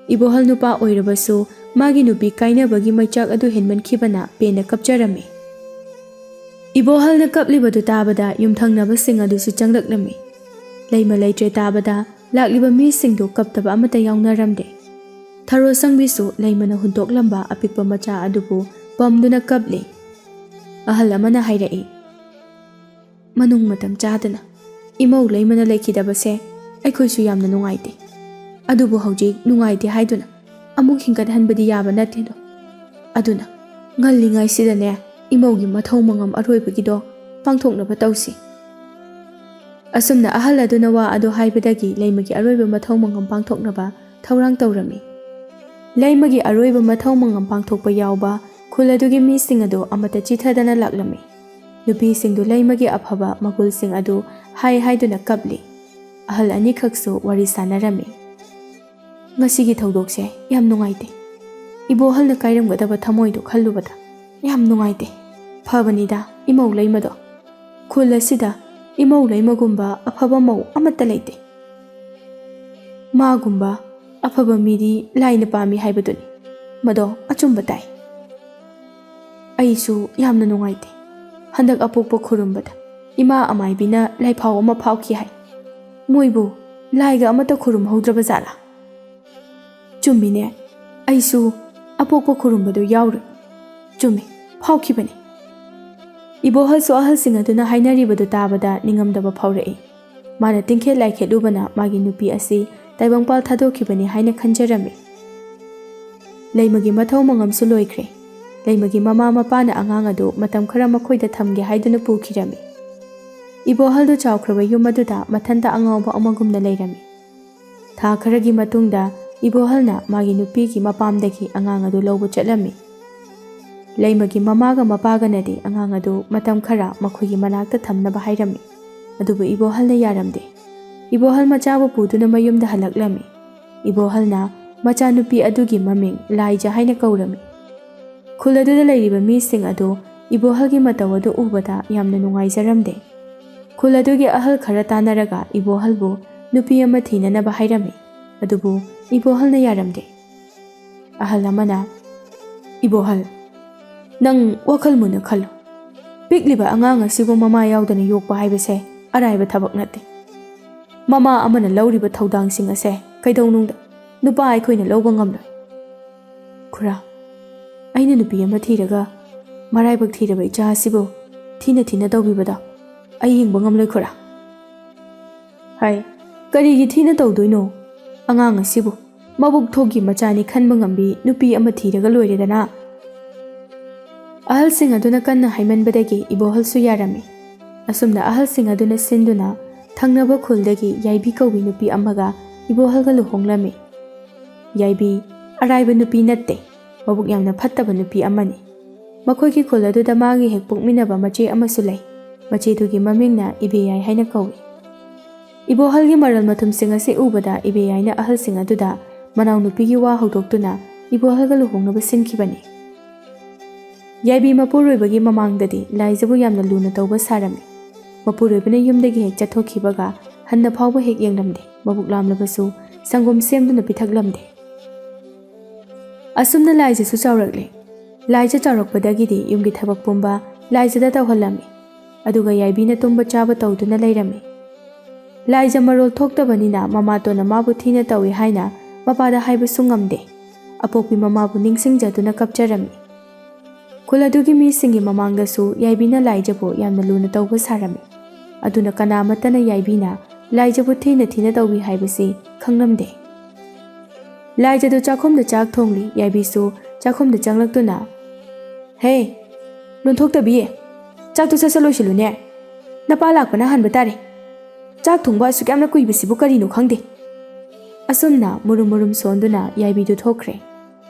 ꯏꯕꯣꯍꯜ ꯅꯨꯄꯥ ꯑꯣꯏꯔꯕꯁꯨ ꯃꯥꯒꯤ ꯅꯨꯄꯤ ꯀꯥꯏꯅꯕꯒꯤ ꯃꯩꯆꯥꯛ ꯑꯗꯨ ꯍꯦꯟꯃꯟꯈꯤꯕꯅ ꯄꯦꯟꯅ ꯀꯞꯆꯔꯝꯃꯤ꯫ ꯏꯕꯣꯍꯜꯅ ꯀꯞꯂꯤꯕꯗꯨ ꯇꯥꯕꯗ ꯌꯨꯝꯊꯪꯅꯕꯁꯤꯡ ꯑꯗꯨꯁꯨ ꯆꯪꯂꯛꯂꯝꯃꯤ꯫ ꯂꯩꯃ ꯂꯩꯇ꯭ꯔꯦ ꯇꯥꯕꯗ ꯂꯥꯛꯂꯤꯕ ꯃꯤꯁꯤꯡꯗꯨ ꯀꯞꯇꯕ ꯑꯃꯠꯇ ꯌꯥꯎꯅꯔꯝꯗꯦ꯫ ꯊꯔꯣ ꯁꯪꯕꯤꯁꯨ ꯂꯩꯃꯅ ꯍꯨꯟꯗꯣꯛꯂꯝꯕ ꯑꯄꯤꯛꯄ ꯃꯆꯥ ꯑꯗꯨꯕꯨ ꯄꯝꯗꯨꯅ ꯀꯞꯂꯤ꯫ ꯑꯍꯜ ꯑꯃꯅ ꯍꯥꯏꯔꯛꯏ, "ꯃꯅꯨꯡ ꯃꯇꯝ ꯆꯥꯗꯅ ꯏꯃꯧ ꯂꯩꯃꯅ ꯂꯩꯈꯤꯗꯕꯁꯦ ꯑꯩꯈꯣꯏꯁꯨ ꯌꯥꯝꯅ ꯅꯨꯡꯉꯥꯏꯇꯦ꯫ ꯑꯗꯨꯕꯨ ꯍꯧꯖꯤꯛ ꯅꯨꯡꯉꯥꯏꯇꯦ ꯍꯥꯏꯗꯨꯅ ꯑꯃꯨꯛ ꯍꯤꯡꯒꯠꯍꯟꯕꯗꯤ ꯌꯥꯕ ꯅꯠꯇꯦꯗꯣ꯫ ꯑꯗꯨꯅ ꯉꯜꯂꯤꯉꯩꯁꯤꯗꯅꯦ ꯏꯃꯧꯒꯤ ꯃꯊꯧ ꯃꯉꯝ ꯑꯔꯣꯏꯕꯒꯤꯗꯣ ꯄꯥꯡꯊꯣꯛꯅꯕ ꯇꯧꯁꯤ꯫" ꯑꯁꯨꯝꯅ ꯑꯍꯜ ꯑꯗꯨꯅ ꯋꯥ ꯑꯗꯨ ꯍꯥꯏꯕꯗꯒꯤ ꯂꯩꯃꯒꯤ ꯑꯔꯣꯏꯕ ꯃꯊꯧ ꯃꯉꯝ ꯄꯥꯡꯊꯣꯛꯅꯕ ꯊꯧꯔꯥꯡ ꯇꯧꯔꯝꯃꯤ꯫ ꯂꯩꯃꯒꯤ ꯑꯔꯣꯏꯕ ꯃꯊꯧ ꯃꯉꯝ ꯄꯥꯡꯊꯣꯛꯄ ꯌꯥꯎꯕ ꯈꯨꯜ ꯑꯗꯨꯒꯤ ꯃꯤꯁꯤꯡ ꯑꯗꯨ ꯑꯃꯠꯇ ꯆꯤꯊꯗꯅ ꯂꯥꯛꯂꯝꯃꯤ꯫ ꯅꯨꯄꯤꯁꯤꯡꯗꯨ ꯂꯩꯃꯒꯤ ꯑꯐꯕ ꯃꯒꯨꯜꯁꯤꯡ ꯑꯗꯨ ꯍꯥꯏ ꯍꯥꯏꯗꯨꯅ ꯀꯞꯂꯤ꯫ ꯑꯍꯜ ꯑꯅꯤꯈꯛꯁꯨ ꯋꯥꯔꯤ ꯁꯥꯟꯅꯔꯝꯃꯤ꯫ "ꯉꯁꯤꯒꯤ ꯊꯧꯗꯣꯛꯁꯦ ꯌꯥꯝ ꯅꯨꯡꯉꯥꯏꯇꯦ꯫ ꯏꯕꯣꯍꯜꯅ ꯀꯥꯏꯔꯝꯒꯗꯕ ꯊꯃꯣꯏꯗꯣ ꯈꯜꯂꯨꯕꯗ ꯌꯥꯝ ꯅꯨꯡꯉꯥꯏꯇꯦ꯫ ꯐꯕꯅꯤꯗ ꯏꯃꯧ ꯂꯩꯃꯗꯣ꯫ ꯈꯨꯜ ꯑꯁꯤꯗ ꯏꯃꯧ ꯂꯩꯃꯒꯨꯝꯕ ꯑꯐꯕ ꯃꯧ ꯑꯃꯠꯇ ꯂꯩꯇꯦ꯫ ꯃꯥꯒꯨꯝꯕ ꯑꯐꯕ ꯃꯤꯗꯤ ꯂꯥꯏꯅ ꯄꯥꯝꯃꯤ ꯍꯥꯏꯕꯗꯨꯅꯤ꯫ ꯃꯗꯣ ꯑꯆꯨꯝꯕ ꯇꯥꯏ꯫ ꯑꯩꯁꯨ ꯌꯥꯝꯅ ꯅꯨꯡꯉꯥꯏꯇꯦ꯫ ꯍꯟꯗꯛ ꯑꯄꯣꯛꯄ ꯈꯨꯔꯨꯝꯕꯗ ꯏꯃꯥ ꯑꯃꯥꯏꯕꯤꯅ ꯂꯥꯏꯐꯥꯎ ꯑꯃ ꯐꯥꯎꯈꯤ ꯍꯥꯏ꯫ ꯃꯣꯏꯕꯨ ꯂꯥꯏꯒ ꯑꯃꯠꯇ ꯈꯨꯔꯨꯝꯍꯧꯗ꯭ꯔꯕ ꯖꯥꯠꯂꯥ?" "ꯆꯨꯝꯃꯤꯅꯦ, ꯑꯩꯁꯨ ꯑꯄꯣꯛꯄ ꯈꯨꯔꯨꯝꯕꯗꯨ ꯌꯥꯎꯔꯨꯏ꯫ ꯆꯨꯝꯃꯤ, ꯐꯥꯎꯈꯤꯕꯅꯤ꯫" ꯏꯕꯣꯍꯜꯁꯨ ꯑꯍꯜꯁꯤꯡ ꯑꯗꯨꯅ ꯍꯥꯏꯅꯔꯤꯕꯗꯨ ꯇꯥꯕꯗ ꯅꯤꯡꯉꯝꯗꯕ ꯐꯥꯎꯔꯛꯏ꯫ ꯃꯥꯅ ꯇꯤꯡꯈꯦꯠ ꯂꯥꯏꯈꯦꯠꯂꯨꯕꯅ ꯃꯥꯒꯤ ꯅꯨꯄꯤ ꯑꯁꯤ ꯇꯥꯏꯕꯪꯄꯥꯜ ꯊꯥꯗꯣꯛꯈꯤꯕꯅꯤ ꯍꯥꯏꯅ ꯈꯟꯖꯔꯝꯃꯤ꯫ ꯂꯩꯃꯒꯤ ꯃꯊꯧ ꯃꯉꯝꯁꯨ ꯂꯣꯏꯈ꯭ꯔꯦ꯫ ꯂꯩꯃꯒꯤ ꯃꯃꯥ ꯃꯄꯥꯅ ꯑꯉꯥꯡ ꯑꯗꯨ ꯃꯇꯝ ꯈꯔ ꯃꯈꯣꯏꯗ ꯊꯝꯒꯦ ꯍꯥꯏꯗꯨꯅ ꯄꯨꯈꯤꯔꯝꯃꯤ꯫ ꯏꯕꯣꯍꯜꯗꯨ ꯆꯥꯎꯈ꯭ꯔꯕ ꯌꯨꯝ ꯑꯗꯨꯗ ꯃꯊꯟꯇ ꯑꯉꯥꯎꯕ ꯑꯃꯒꯨꯝꯅ ꯂꯩꯔꯝꯃꯤ꯫ ꯊꯥ ꯈꯔꯒꯤ ꯃꯇꯨꯡꯗ ꯏꯕꯣꯍꯜꯅ ꯃꯥꯒꯤ ꯅꯨꯄꯤꯒꯤ ꯃꯄꯥꯝꯗꯒꯤ ꯑꯉꯥꯡ ꯑꯗꯨ ꯂꯧꯕ ꯆꯠꯂꯝꯃꯤ꯫ ꯂꯩꯃꯒꯤ ꯃꯃꯥꯒ ꯃꯄꯥꯒꯅꯗꯤ ꯑꯉꯥꯡ ꯑꯗꯨ ꯃꯇꯝ ꯈꯔ ꯃꯈꯣꯏꯒꯤ ꯃꯅꯥꯛꯇ ꯊꯝꯅꯕ ꯍꯥꯏꯔꯝꯃꯤ꯫ ꯑꯗꯨꯕꯨ ꯏꯕꯣꯍꯜꯅ ꯌꯥꯔꯝꯗꯦ꯫ ꯏꯕꯣꯍꯜ ꯃꯆꯥꯕꯨ ꯄꯨꯗꯨꯅ ꯃꯌꯨꯝꯗ ꯍꯜꯂꯛꯂꯝꯃꯤ꯫ ꯏꯕꯣꯍꯜꯅ ꯃꯆꯥꯅꯨꯄꯤ ꯑꯗꯨꯒꯤ ꯃꯃꯤꯡ ꯂꯥꯏꯖ ꯍꯥꯏꯅ ꯀꯧꯔꯝꯃꯤ꯫ ꯈꯨꯜ ꯑꯗꯨꯗ ꯂꯩꯔꯤꯕ ꯃꯤꯁꯤꯡ ꯑꯗꯨ ꯏꯕꯣꯍꯜꯒꯤ ꯃꯇꯧ ꯑꯗꯨ ꯎꯕꯗ ꯌꯥꯝꯅ ꯅꯨꯡꯉꯥꯏꯖꯔꯝꯗꯦ꯫ ꯈꯨꯜ ꯑꯗꯨꯒꯤ ꯑꯍꯜ ꯈꯔ ꯇꯥꯟꯅꯔꯒ ꯏꯕꯣꯍꯜꯕꯨ ꯅꯨꯄꯤ ꯑꯃ ꯊꯤꯅꯅꯕ ꯍꯥꯏꯔꯝꯃꯤ꯫ ꯑꯗꯨꯕꯨ ꯏꯕꯣꯍꯜꯅ ꯌꯥꯔꯝꯗꯦ꯫ ꯑꯍꯜ ꯑꯃꯅ, "ꯏꯕꯣꯍꯜ, ꯅꯪ ꯋꯥꯈꯜ ꯃꯨꯟꯅ ꯈꯜꯂꯨ꯫ ꯄꯤꯛꯂꯤꯕ ꯑꯉꯥꯡ ꯑꯁꯤꯕꯨ ꯃꯃꯥ ꯌꯥꯎꯗꯅ ꯌꯣꯛꯄ ꯍꯥꯏꯕꯁꯦ ꯑꯔꯥꯏꯕ ꯊꯕꯛ ꯅꯠꯇꯦ꯫ ꯃꯃꯥ ꯑꯃꯅ ꯂꯧꯔꯤꯕ ꯊꯧꯗꯥꯡꯁꯤꯡ ꯑꯁꯦ ꯀꯩꯗꯧꯅꯨꯡꯗ ꯅꯨꯄꯥ ꯑꯩꯈꯣꯏꯅ ꯂꯧꯕ ꯉꯝꯂꯣꯏ꯫ ꯈꯨꯔꯥ, ꯑꯩꯅ ꯅꯨꯄꯤ ꯑꯃ ꯊꯤꯔꯒ ꯃꯔꯥꯏꯕꯛ ꯊꯤꯔꯕ ꯏꯆꯥ ꯑꯁꯤꯕꯨ ꯊꯤꯅ ꯊꯤꯅ ꯇꯧꯕꯤꯕꯗꯣ ꯑꯩ ꯌꯦꯡꯕ ꯉꯝꯂꯣꯏ ꯈꯨꯔꯥ꯫" "ꯍꯥꯏ, ꯀꯔꯤꯒꯤ ꯊꯤꯅ ꯇꯧꯗꯣꯏꯅꯣ? ꯑꯉꯥꯡ ꯑꯁꯤꯕꯨ ꯃꯕꯨꯛ ꯊꯣꯛꯀꯤ ꯃꯆꯥꯅꯤ ꯈꯟꯕ ꯉꯝꯕꯤ ꯅꯨꯄꯤ ꯑꯃ ꯊꯤꯔꯒ ꯂꯣꯏꯔꯦꯗꯅ꯫" ꯑꯍꯜꯁꯤꯡ ꯑꯗꯨꯅ ꯀꯟꯅ ꯍꯥꯏꯃꯟꯕꯗꯒꯤ ꯏꯕꯣꯍꯜꯁꯨ ꯌꯥꯔꯝꯃꯤ꯫ ꯑꯁꯨꯝꯅ ꯑꯍꯜꯁꯤꯡ ꯑꯗꯨꯅ ꯁꯤꯟꯗꯨꯅ ꯊꯪꯅꯕ ꯈꯨꯜꯗꯒꯤ ꯌꯥꯏꯕꯤ ꯀꯧꯕꯤ ꯅꯨꯄꯤ ꯑꯃꯒ ꯏꯕꯣꯍꯜꯒ ꯂꯨꯍꯣꯡꯂꯝꯃꯤ꯫ ꯌꯥꯏꯕꯤ ꯑꯔꯥꯏꯕ ꯅꯨꯄꯤ ꯅꯠꯇꯦ, ꯃꯕꯨꯛ ꯌꯥꯝꯅ ꯐꯠꯇꯕ ꯅꯨꯄꯤ ꯑꯃꯅꯤ꯫ ꯃꯈꯣꯏꯒꯤ ꯈꯨꯜ ꯑꯗꯨꯗ ꯃꯥꯒꯤ ꯍꯦꯛ ꯄꯣꯛꯃꯤꯟꯅꯕ ꯃꯆꯦ ꯑꯃꯁꯨ ꯂꯩ꯫ ꯃꯆꯦꯗꯨꯒꯤ ꯃꯃꯤꯡꯅ ꯏꯕꯦꯌꯥꯏ ꯍꯥꯏꯅ ꯀꯧꯏ꯫ ꯏꯕꯣꯍꯜꯒꯤ ꯃꯔꯜ ꯃꯊꯨꯝꯁꯤꯡ ꯑꯁꯤ ꯎꯕꯗ ꯏꯕꯦꯌꯥꯏꯅ ꯑꯍꯜꯁꯤꯡ ꯑꯗꯨꯗ ꯃꯅꯥꯎꯅꯨꯄꯤꯒꯤ ꯋꯥ ꯍꯧꯗꯣꯛꯇꯨꯅ ꯏꯕꯣꯍꯜꯒ ꯂꯨꯍꯣꯡꯅꯕ ꯁꯤꯟꯈꯤꯕꯅꯤ꯫ ꯌꯥꯏꯕꯤ ꯃꯄꯨꯔꯣꯏꯕꯒꯤ ꯃꯃꯥꯡꯗꯗꯤ ꯂꯥꯏꯖꯕꯨ ꯌꯥꯝꯅ ꯂꯨꯅ ꯇꯧꯕ ꯁꯥꯔꯝꯃꯤ꯫ ꯃꯄꯨꯔꯣꯏꯕꯅ ꯌꯨꯝꯗꯒꯤ ꯍꯦꯛ ꯆꯠꯊꯣꯛꯈꯤꯕꯒ ꯍꯟꯅ ꯐꯥꯎꯕ ꯍꯦꯛ ꯌꯦꯡꯂꯝꯗꯦ, ꯃꯕꯨꯛ ꯂꯥꯝꯂꯕꯁꯨ ꯁꯪꯒꯣꯝ ꯁꯦꯝꯗꯨꯅ ꯄꯤꯊꯛꯂꯝꯗꯦ꯫ ꯑꯁꯨꯝꯅ ꯂꯥꯏꯖꯁꯨ ꯆꯥꯎꯔꯛꯂꯦ꯫ ꯂꯥꯏꯖ ꯆꯥꯎꯔꯛꯄꯗꯒꯤꯗꯤ ꯌꯨꯝꯒꯤ ꯊꯕꯛ ꯄꯨꯝꯕ ꯂꯥꯏꯖꯗ ꯇꯧꯍꯜꯂꯝꯃꯤ꯫ ꯑꯗꯨꯒ ꯌꯥꯏꯕꯤꯅ ꯇꯨꯝꯕ ꯆꯥꯕ ꯇꯧꯗꯨꯅ ꯂꯩꯔꯝꯃꯤ꯫ ꯂꯥꯏꯖ ꯃꯔꯣꯜ ꯊꯣꯛꯇꯕꯅꯤꯅ ꯃꯃꯥꯇꯣꯟꯅ ꯃꯥꯕꯨ ꯊꯤꯅ ꯇꯧꯏ ꯍꯥꯏꯅ ꯃꯄꯥꯗ ꯍꯥꯏꯕꯁꯨ ꯉꯝꯗꯦ꯫ ꯑꯄꯣꯛꯄꯤ ꯃꯃꯥꯕꯨ ꯅꯤꯡꯁꯤꯡꯖꯗꯨꯅ ꯀꯞꯆꯔꯝꯃꯤ꯫ ꯈꯨꯜ ꯑꯗꯨꯒꯤ ꯃꯤꯁꯤꯡꯒꯤ ꯃꯃꯥꯡꯗꯁꯨ ꯌꯥꯏꯕꯤꯅ ꯂꯥꯏꯖꯕꯨ ꯌꯥꯝꯅ ꯂꯨꯅ ꯇꯧꯕ ꯁꯥꯔꯝꯃꯤ꯫ ꯑꯗꯨꯅ ꯀꯅꯥꯃꯠꯇꯅ ꯌꯥꯏꯕꯤꯅ ꯂꯥꯏꯖꯕꯨ ꯊꯤꯅ ꯊꯤꯅ ꯇꯧꯏ ꯍꯥꯏꯕꯁꯤ ꯈꯪꯂꯝꯗꯦ꯫ ꯂꯥꯏꯖꯗꯨ ꯆꯥꯛꯈꯨꯝꯗ ꯆꯥꯛ ꯊꯣꯡꯂꯤ꯫ ꯌꯥꯏꯕꯤꯁꯨ ꯆꯥꯛꯈꯨꯝꯗ ꯆꯪꯂꯛꯇꯨꯅ, "ꯍꯦ, ꯂꯣꯟꯊꯣꯛꯇꯕꯤ, ꯆꯥꯛꯇꯨ ꯁꯠ ꯁꯠ ꯂꯣꯏꯁꯤꯜꯂꯨꯅꯦ꯫ ꯅꯄꯥ ꯂꯥꯛꯄꯅ ꯍꯥꯟꯕ ꯇꯥꯔꯦ꯫ ꯆꯥꯛ ꯊꯣꯡꯕ ꯑꯁꯨꯛ ꯌꯥꯝꯅ ꯀꯨꯏꯕꯁꯤꯕꯨ ꯀꯔꯤꯅꯣ ꯈꯪꯗꯦ"꯫ ꯑꯁꯨꯝꯅ ꯃꯨꯔꯨꯝ ꯃꯨꯔꯨꯝ ꯁꯣꯟꯗꯨꯅ ꯌꯥꯏꯕꯤꯗꯨ ꯊꯣꯛꯈ꯭ꯔꯦ꯫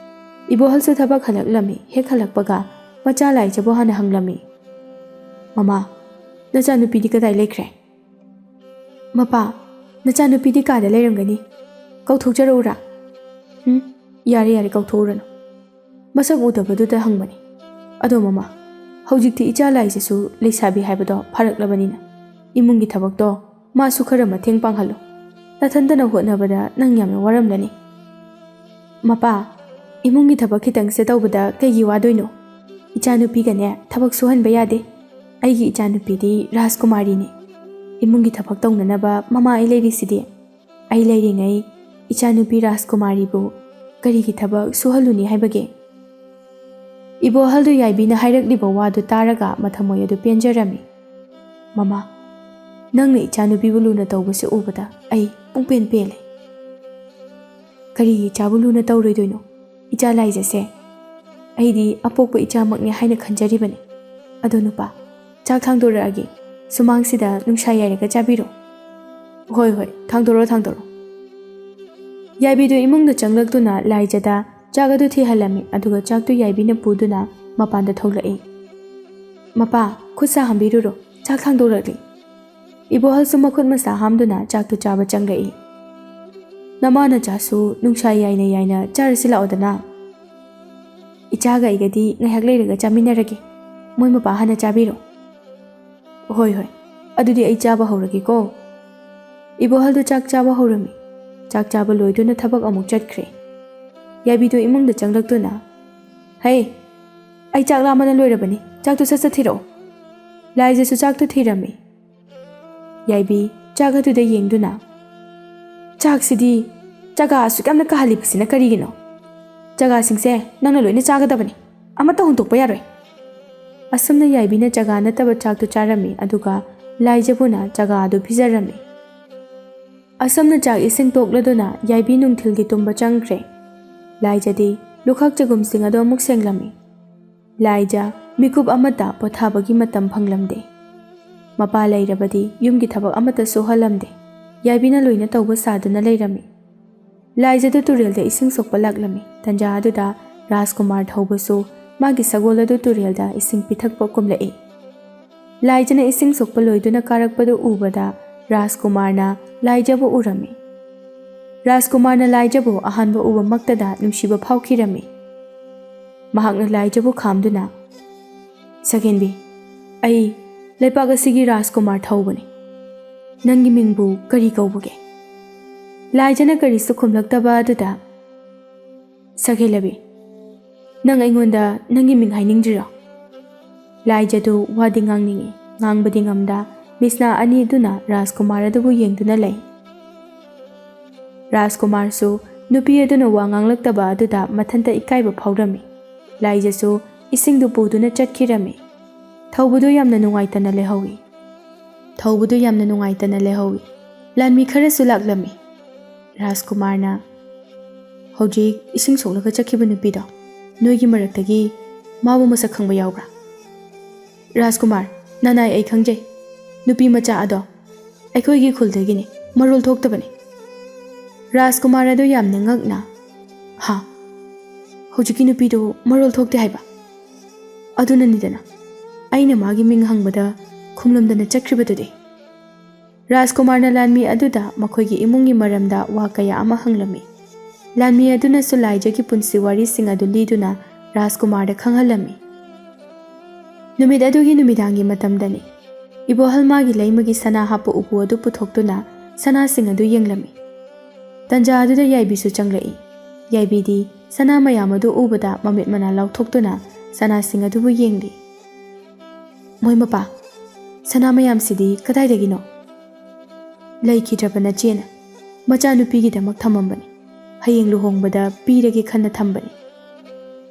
ꯏꯕꯣꯍꯜꯁꯨ ꯊꯕꯛ ꯍꯜꯂꯛꯂꯝꯃꯤ꯫ ꯍꯦꯛ ꯍꯜꯂꯛꯄꯒ ꯃꯆꯥ ꯂꯥꯏꯖꯕꯨ ꯍꯥꯟꯅ ꯍꯪꯂꯝꯃꯤ, "ꯃꯃꯥ, ꯅꯆꯥꯅꯨꯄꯤꯗꯤ ꯀꯗꯥꯏ ꯂꯩꯈ꯭ꯔꯦ?" "ꯃꯄꯥ, ꯅꯆꯥꯅꯨꯄꯤꯗꯤ ꯀꯥꯗ ꯂꯩꯔꯝꯒꯅꯤ꯫ ꯀꯧꯊꯣꯛꯆꯔꯛꯎꯔꯥ?" "ꯎꯝ, ꯌꯥꯔꯦ, ꯌꯥꯔꯦ, ꯀꯧꯊꯣꯛꯎꯔꯅꯨ꯫ ꯃꯁꯛ ꯎꯗꯕꯗꯨꯗ ꯍꯪꯕꯅꯤ꯫ ꯑꯗꯣ ꯃꯃꯥ, ꯍꯧꯖꯤꯛꯇꯤ ꯏꯆꯥ ꯂꯥꯏꯖꯁꯨ ꯂꯩꯁꯥꯕꯤ ꯍꯥꯏꯕꯗꯣ ꯐꯥꯔꯛꯂꯕꯅꯤꯅ ꯏꯃꯨꯡꯒꯤ ꯊꯕꯛꯇꯣ ꯃꯥꯁꯨ ꯈꯔ ꯃꯇꯦꯡ ꯄꯥꯡꯍꯜꯂꯨ꯫ ꯅꯊꯟꯇꯅ ꯍꯣꯠꯅꯕꯗ ꯅꯪ ꯌꯥꯝꯅ ꯋꯥꯔꯝꯂꯅꯤ"꯫ "ꯃꯄꯥ, ꯏꯃꯨꯡꯒꯤ ꯊꯕꯛ ꯈꯤꯇꯪꯁꯦ ꯇꯧꯕꯗ ꯀꯩꯒꯤ ꯋꯥꯗꯣꯏꯅꯣ? ꯏꯆꯥꯅꯨꯄꯤꯒꯅꯦ ꯊꯕꯛ ꯁꯨꯍꯟꯕ ꯌꯥꯗꯦ꯫ ꯑꯩꯒꯤ ꯏꯆꯥꯅꯨꯄꯤꯗꯤ ꯔꯥꯖꯀꯨꯃꯥꯔꯤꯅꯤ꯫ ꯏꯃꯨꯡꯒꯤ ꯊꯕꯛ ꯇꯧꯅꯅꯕ ꯃꯃꯥ ꯑꯩ ꯂꯩꯔꯤꯁꯤꯗꯤ꯫ ꯑꯩ ꯂꯩꯔꯤꯉꯩ ꯏꯆꯥꯅꯨꯄꯤ ꯔꯥꯖꯀꯨꯃꯥꯔꯤꯕꯨ ꯀꯔꯤꯒꯤ ꯊꯕꯛ ꯁꯨꯍꯜꯂꯨꯅꯤ ꯍꯥꯏꯕꯒꯦ?" ꯏꯕꯣꯍꯜꯗꯨ ꯌꯥꯏꯕꯤꯅ ꯍꯥꯏꯔꯛꯂꯤꯕ ꯋꯥꯗꯨ ꯇꯥꯔꯒ ꯃꯊꯃꯣꯏ ꯑꯗꯨ ꯄꯦꯟꯖꯔꯝꯃꯤ꯫ "ꯃꯃꯥ, ꯅꯪꯅ ꯏꯆꯥꯅꯨꯄꯤꯕꯨ ꯂꯨꯅ ꯇꯧꯕꯁꯦ ꯎꯕꯗ ꯑꯩ ꯄꯨꯡꯄꯦꯟ ꯄꯦꯜꯂꯦ꯫ ꯀꯔꯤꯒꯤ ꯏꯆꯥꯕꯨ ꯂꯨꯅ ꯇꯧꯔꯣꯏꯗꯣꯏꯅꯣ? ꯏꯆꯥ ꯂꯥꯏꯖꯁꯦ꯫ ꯑꯩꯗꯤ ꯑꯄꯣꯛꯄ ꯏꯆꯥꯃꯛꯅꯦ ꯍꯥꯏꯅ ꯈꯟꯖꯔꯤꯕꯅꯤ꯫ ꯑꯗꯣ ꯅꯨꯄꯥ, ꯆꯥꯛ ꯊꯥꯡꯗꯣꯔꯛꯑꯒꯦ꯫ ꯁꯨꯃꯥꯡꯁꯤꯗ ꯅꯨꯡꯁꯥ ꯌꯥꯏꯔꯒ ꯆꯥꯕꯤꯔꯣ"꯫ "ꯍꯣꯏ, ꯍꯣꯏ, ꯊꯥꯡꯗꯣꯔꯣ, ꯊꯥꯡꯗꯣꯔꯣ"꯫ ꯌꯥꯏꯕꯤꯗꯨ ꯏꯃꯨꯡꯗ ꯆꯪꯂꯛꯇꯨꯅ ꯂꯥꯏꯖꯗ ꯆꯥꯛ ꯑꯗꯨ ꯊꯤꯍꯜꯂꯝꯃꯤ, ꯑꯗꯨꯒ ꯆꯥꯛꯇꯨ ꯌꯥꯏꯕꯤꯅ ꯄꯨꯗꯨꯅ ꯃꯄꯥꯟꯗ ꯊꯣꯛꯂꯛꯏ꯫ "ꯃꯄꯥ, ꯈꯨꯠ ꯁꯥ ꯍꯥꯝꯕꯤꯔꯨꯔꯣ, ꯆꯥꯛ ꯊꯥꯡꯗꯣꯔꯛꯂꯤ"꯫ ꯏꯕꯣꯍꯜꯁꯨ ꯃꯈꯨꯠ ꯃꯁꯥ ꯍꯥꯝꯗꯨꯅ ꯆꯥꯛꯇꯨ ꯆꯥꯕ ꯆꯪꯂꯛꯏ꯫ "ꯅꯃꯥ ꯅꯆꯥꯁꯨ ꯅꯨꯡꯁꯥ ꯌꯥꯏꯅ ꯌꯥꯏꯅ ꯆꯥꯔꯁꯤ ꯂꯥꯛꯑꯣꯗꯅ꯫ ꯏꯆꯥꯒ ꯑꯩꯒꯗꯤ ꯉꯥꯏꯍꯥꯛ ꯂꯩꯔꯒ ꯆꯥꯃꯤꯟꯅꯔꯒꯦ꯫ ꯃꯣꯏ ꯃꯄꯥ ꯍꯥꯟꯅ ꯆꯥꯕꯤꯔꯣ"꯫ "ꯍꯣꯏ, ꯍꯣꯏ꯫ ꯑꯗꯨꯗꯤ ꯑꯩ ꯆꯥꯕ ꯍꯧꯔꯒꯦꯀꯣ"꯫ ꯏꯕꯣꯍꯜꯗꯨ ꯆꯥꯛ ꯆꯥꯕ ꯍꯧꯔꯝꯃꯤ꯫ ꯆꯥꯛ ꯆꯥꯕ ꯂꯣꯏꯗꯨꯅ ꯊꯕꯛ ꯑꯃꯨꯛ ꯆꯠꯈ꯭ꯔꯦ꯫ ꯌꯥꯏꯕꯤꯗꯨ ꯏꯃꯨꯡꯗ ꯆꯪꯂꯛꯇꯨꯅ, "ꯍꯩ, ꯑꯩ ꯆꯥꯛ ꯂꯥꯝꯕꯅ ꯂꯣꯏꯔꯕꯅꯤ꯫ ꯆꯥꯛꯇꯨ ꯁꯠ ꯁꯠ ꯊꯤꯔꯛꯑꯣ"꯫ ꯂꯥꯏꯖꯁꯨ ꯆꯥꯛꯇꯨ ꯊꯤꯔꯝꯃꯤ꯫ ꯌꯥꯏꯕꯤ ꯆꯥꯛ ꯑꯗꯨꯗ ꯌꯦꯡꯗꯨꯅ, "ꯆꯥꯛꯁꯤꯗꯤ ꯆꯒꯥ ꯑꯁꯨꯛ ꯌꯥꯝꯅ ꯀꯥꯍꯜꯂꯤꯕꯁꯤꯅ ꯀꯔꯤꯒꯤꯅꯣ? ꯆꯒꯥꯁꯤꯡꯁꯦ ꯅꯪꯅ ꯂꯣꯏꯅ ꯆꯥꯒꯗꯕꯅꯤ"꯫ ꯑꯃꯠꯇ ꯍꯨꯟꯗꯣꯛꯄ ꯌꯥꯔꯣꯏ꯫ ꯑꯁꯨꯝꯅ ꯌꯥꯏꯕꯤꯅ ꯆꯒꯥ ꯅꯠꯇꯕ ꯆꯥꯛꯇꯨ ꯆꯥꯔꯝꯃꯤ, ꯑꯗꯨꯒ ꯂꯥꯏꯖꯕꯨꯅ ꯆꯒꯥ ꯑꯗꯨ ꯄꯤꯖꯔꯝꯃꯤ꯫ ꯑꯁꯨꯝꯅ ꯆꯥꯛ ꯏꯁꯤꯡ ꯇꯣꯛꯂꯗꯨꯅ ꯌꯥꯏꯕꯤ ꯅꯨꯡꯊꯤꯜꯒꯤ ꯇꯨꯝꯕ ꯆꯪꯈ꯭ꯔꯦ꯫ ꯂꯥꯏꯖꯗꯤ ꯂꯨꯈꯥꯛ ꯆꯒꯨꯝꯁꯤꯡ ꯑꯗꯨ ꯑꯃꯨꯛ ꯁꯦꯡꯂꯝꯃꯤ꯫ ꯂꯥꯏꯖ ꯃꯤꯀꯨꯞ ꯑꯃꯠꯇ ꯄꯣꯊꯥꯕꯒꯤ ꯃꯇꯝ ꯐꯪꯂꯝꯗꯦ꯫ ꯃꯄꯥ ꯂꯩꯔꯕꯗꯤ ꯌꯨꯝꯒꯤ ꯊꯕꯛ ꯑꯃꯠꯇ ꯁꯨꯍꯜꯂꯝꯗꯦ꯫ ꯌꯥꯏꯕꯤꯅ ꯂꯣꯏꯅ ꯇꯧꯕ ꯁꯥꯗꯨꯅ ꯂꯩꯔꯝꯃꯤ꯫ ꯂꯥꯏꯖꯗꯨ ꯇꯨꯔꯦꯜꯗ ꯏꯁꯤꯡ ꯁꯣꯛꯄ ꯂꯥꯛꯂꯝꯃꯤ꯫ ꯇꯟꯖꯥ ꯑꯗꯨꯗ ꯔꯥꯖꯀꯨꯃꯥꯔ ꯊꯧꯕꯁꯨ ꯃꯥꯒꯤ ꯁꯒꯣꯜ ꯑꯗꯨ ꯇꯨꯔꯦꯜꯗ ꯏꯁꯤꯡ ꯄꯤꯊꯛꯄ ꯀꯨꯝꯂꯛꯏ꯫ ꯂꯥꯏꯖꯅ ꯏꯁꯤꯡ ꯁꯣꯛꯄ ꯂꯣꯏꯗꯨꯅ ꯀꯥꯔꯛꯄꯗꯨ ꯎꯕꯗ ꯔꯥꯖꯀꯨꯃꯥꯔꯅ ꯂꯥꯏꯖꯕꯨ ꯎꯔꯝꯃꯤ꯫ ꯔꯥꯖꯀꯨꯃꯥꯔꯅ ꯂꯥꯏꯖꯕꯨ ꯑꯍꯥꯟꯕ ꯎꯕꯃꯛꯇꯗ ꯅꯨꯡꯁꯤꯕ ꯐꯥꯎꯈꯤꯔꯝꯃꯤ꯫ ꯃꯍꯥꯛꯅ ꯂꯥꯏꯖꯕꯨ ꯈꯥꯝꯗꯨꯅ, "ꯁꯛꯍꯦꯟꯕꯤ, ꯑꯩ ꯂꯩꯄꯥꯛ ꯑꯁꯤꯒꯤ ꯔꯥꯖꯀꯨꯃꯥꯔ ꯊꯧꯕꯅꯤ꯫ ꯅꯪꯒꯤ ꯃꯤꯡꯕꯨ ꯀꯔꯤ ꯀꯧꯕꯒꯦ?" ꯂꯥꯏꯖꯅ ꯀꯔꯤꯁꯨ ꯈꯨꯝꯂꯛꯇꯕ ꯑꯗꯨꯗ, "ꯁꯛꯍꯦꯜꯂꯕꯤ, ꯅꯪ ꯑꯩꯉꯣꯟꯗ ꯅꯪꯒꯤ ꯃꯤꯡ ꯍꯥꯏꯅꯤꯡꯗ꯭ꯔꯤꯔꯣ?" ꯂꯥꯏꯖꯗꯨ ꯋꯥꯗꯤ ꯉꯥꯡꯅꯤꯡꯏ, ꯉꯥꯡꯕꯗꯤ ꯉꯝꯗ ꯃꯤꯠꯁꯅꯥ ꯑꯅꯤꯗꯨꯅ ꯔꯥꯖꯀꯨꯃꯥꯔ ꯑꯗꯨꯕꯨ ꯌꯦꯡꯗꯨꯅ ꯂꯩ꯫ ꯔꯥꯖꯀꯨꯃꯥꯔꯁꯨ ꯅꯨꯄꯤ ꯑꯗꯨꯅ ꯋꯥ ꯉꯥꯡꯂꯛꯇꯕ ꯑꯗꯨꯗ ꯃꯊꯟꯇ ꯏꯀꯥꯏꯕ ꯐꯥꯎꯔꯝꯃꯤ꯫ ꯂꯥꯏꯖꯁꯨ ꯏꯁꯤꯡꯗꯨ ꯄꯨꯗꯨꯅ ꯆꯠꯈꯤꯔꯝꯃꯤ꯫ ꯊꯧꯕꯗꯨ ꯌꯥꯝꯅ ꯅꯨꯡꯉꯥꯏꯇꯅ ꯂꯩꯍꯧꯏ꯫ ꯊꯧꯕꯗꯨ ꯌꯥꯝꯅ ꯅꯨꯡꯉꯥꯏꯇꯅ ꯂꯩꯍꯧꯏ꯫ ꯂꯥꯟꯃꯤ ꯈꯔꯁꯨ ꯂꯥꯛꯂꯝꯃꯤ꯫ ꯔꯥꯖꯀꯨꯃꯥꯔꯅ, "ꯍꯧꯖꯤꯛ ꯏꯁꯤꯡ ꯁꯣꯛꯂꯒ ꯆꯠꯈꯤꯕ ꯅꯨꯄꯤꯗꯣ, ꯅꯣꯏꯒꯤ ꯃꯔꯛꯇꯒꯤ ꯃꯥꯕꯨ ꯃꯁꯛ ꯈꯪꯕ ꯌꯥꯎꯕ꯭ꯔꯥ?" "ꯔꯥꯖꯀꯨꯃꯥꯔ, ꯅꯅꯥꯏ ꯑꯩ ꯈꯪꯖꯩ꯫ ꯅꯨꯄꯤ ꯃꯆꯥ ꯑꯗꯣ ꯑꯩꯈꯣꯏꯒꯤ ꯈꯨꯜꯗꯒꯤꯅꯤ, ꯃꯔꯣꯜ ꯊꯣꯛꯇꯕꯅꯤ꯫" ꯔꯥꯖꯀꯨꯃꯥꯔ ꯑꯗꯨ ꯌꯥꯝꯅ ꯉꯛꯅ, "ꯍꯥ? ꯍꯧꯖꯤꯛꯀꯤ ꯅꯨꯄꯤꯗꯨ ꯃꯔꯣꯜ ꯊꯣꯛꯇꯦ ꯍꯥꯏꯕ? ꯑꯗꯨꯅꯅꯤꯗꯅ ꯑꯩꯅ ꯃꯥꯒꯤ ꯃꯤꯡ ꯍꯪꯕꯗ ꯈꯨꯝꯂꯝꯗꯅ ꯆꯠꯈ꯭ꯔꯤꯕꯗꯨꯗꯤ?" ꯔꯥꯖꯀꯨꯃꯥꯔꯅ ꯂꯥꯟꯃꯤ ꯑꯗꯨꯗ ꯃꯈꯣꯏꯒꯤ ꯏꯃꯨꯡꯒꯤ ꯃꯔꯝꯗ ꯋꯥ ꯀꯌꯥ ꯑꯃ ꯍꯪꯂꯝꯃꯤ꯫ ꯂꯥꯟꯃꯤ ꯑꯗꯨꯅꯁꯨ ꯂꯥꯏꯖꯒꯤ ꯄꯨꯟꯁꯤ ꯋꯥꯔꯤꯁꯤꯡ ꯑꯗꯨ ꯂꯤꯗꯨꯅ ꯔꯥꯖꯀꯨꯃꯥꯔꯗ ꯈꯪꯍꯜꯂꯝꯃꯤ꯫ ꯅꯨꯃꯤꯠ ꯑꯗꯨꯒꯤ ꯅꯨꯃꯤꯗꯥꯡꯒꯤ ꯃꯇꯝꯗꯅꯤ꯫ ꯏꯕꯣꯍꯜ ꯃꯥꯒꯤ ꯂꯩꯃꯒꯤ ꯁꯅꯥ ꯍꯥꯞꯄ ꯎꯄꯨ ꯑꯗꯨ ꯄꯨꯊꯣꯛꯇꯨꯅ ꯁꯅꯥꯁꯤꯡ ꯑꯗꯨ ꯌꯦꯡꯂꯝꯃꯤ꯫ ꯇꯟꯖꯥ ꯑꯗꯨꯗ ꯌꯥꯏꯕꯤꯁꯨ ꯆꯪꯂꯛꯏ꯫ ꯌꯥꯏꯕꯤꯗꯤ ꯁꯅꯥ ꯃꯌꯥꯝ ꯑꯗꯨ ꯎꯕꯗ ꯃꯃꯤꯠ ꯃꯅꯥ ꯂꯥꯎꯊꯣꯛꯇꯨꯅ ꯁꯅꯥꯁꯤꯡ ꯑꯗꯨꯕꯨ ꯌꯦꯡꯂꯤ꯫ "ꯃꯣꯏ ꯃꯄꯥ, ꯁꯅꯥ ꯃꯌꯥꯝꯁꯤꯗꯤ ꯀꯗꯥꯏꯗꯒꯤꯅꯣ?" "ꯂꯩꯈꯤꯗ꯭ꯔꯕ ꯅꯆꯦꯅ ꯃꯆꯥꯅꯨꯄꯤꯒꯤꯗꯃꯛ ꯊꯝꯃꯝꯕꯅꯤ꯫ ꯍꯌꯦꯡ ꯂꯨꯍꯣꯡꯕꯗ ꯄꯤꯔꯒꯦ ꯈꯟꯅ ꯊꯝꯕꯅꯤ꯫"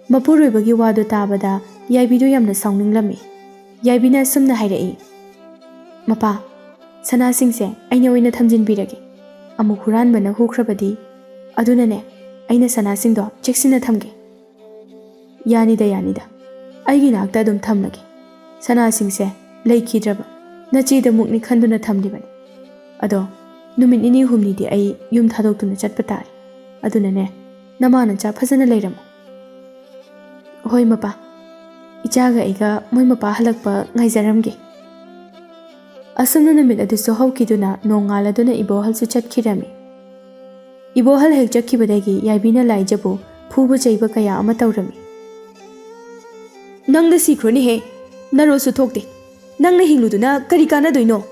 ꯃꯄꯨꯔꯣꯏꯕꯒꯤ ꯋꯥꯗꯨ ꯇꯥꯕꯗ ꯌꯥꯏꯕꯤꯗꯨ ꯌꯥꯝꯅ ꯁꯥꯎꯅꯤꯡꯂꯝꯃꯤ꯫ ꯌꯥꯏꯕꯤꯅ ꯑꯁꯨꯝꯅ ꯍꯥꯏꯔꯛꯏ, "ꯃꯄꯥ, ꯁꯅꯥꯁꯤꯡꯁꯦ ꯑꯩꯅ ꯑꯣꯏꯅ ꯊꯝꯖꯤꯟꯕꯤꯔꯒꯦ꯫ ꯑꯃꯨꯛ ꯍꯨꯔꯥꯟꯕꯅ ꯍꯨꯈ꯭ꯔꯕꯗꯤ꯫ ꯑꯗꯨꯅꯅꯦ, ꯑꯩꯅ ꯁꯅꯥꯁꯤꯡꯗꯣ ꯆꯦꯛꯁꯤꯟꯅ ꯊꯝꯒꯦ꯫" "ꯌꯥꯅꯤꯗ, ꯌꯥꯅꯤꯗ꯫ ꯑꯩꯒꯤ ꯅꯥꯛꯇ ꯑꯗꯨꯝ ꯊꯝꯂꯒꯦ꯫ ꯁꯅꯥꯁꯤꯡꯁꯦ ꯂꯩꯈꯤꯗ꯭ꯔꯕ ꯅꯆꯦꯗ ꯃꯨꯛꯅꯤ ꯈꯟꯗꯨꯅ ꯊꯝꯂꯤꯕꯅꯤ꯫ ꯑꯗꯣ ꯅꯨꯃꯤꯠ ꯅꯤꯅꯤ ꯍꯨꯝꯅꯤꯗꯤ ꯑꯩ ꯌꯨꯝ ꯊꯥꯗꯣꯛꯇꯨꯅ ꯆꯠꯄ ꯇꯥꯔꯦ꯫ ꯑꯗꯨꯅꯅꯦ, ꯅꯃꯥ ꯅꯆꯥ ꯐꯖꯅ ꯂꯩꯔꯝꯃꯨ꯫" "ꯍꯣꯏ ꯃꯄꯥ, ꯏꯆꯥꯒ ꯑꯩꯒ ꯃꯣꯏ ꯃꯄꯥ ꯍꯜꯂꯛꯄ ꯉꯥꯏꯖꯔꯝꯒꯦ꯫" ꯑꯁꯨꯝꯅ ꯅꯨꯃꯤꯠ ꯑꯗꯨꯁꯨ ꯍꯧꯈꯤꯗꯨꯅ ꯅꯣꯡꯉꯥꯜꯂꯗꯨꯅ ꯏꯕꯣꯍꯜꯁꯨ ꯆꯠꯈꯤꯔꯝꯃꯤ꯫ ꯏꯕꯣꯍꯜ ꯍꯦꯛ ꯆꯠꯈꯤꯕꯗꯒꯤ ꯌꯥꯏꯕꯤꯅ ꯂꯥꯏꯖꯕꯨ ꯐꯨꯕ ꯆꯩꯕ ꯀꯌꯥ ꯑꯃ ꯇꯧꯔꯝꯃꯤ꯫ "ꯅꯪꯗ ꯁꯤꯈ꯭ꯔꯣꯅꯦꯍꯦ, ꯅꯔꯣꯜꯁꯨ ꯊꯣꯛꯇꯦ꯫ ꯅꯪꯅ ꯍꯤꯡꯂꯨꯗꯨꯅ ꯀꯔꯤ ꯀꯥꯟꯅꯗꯣꯏꯅꯣ?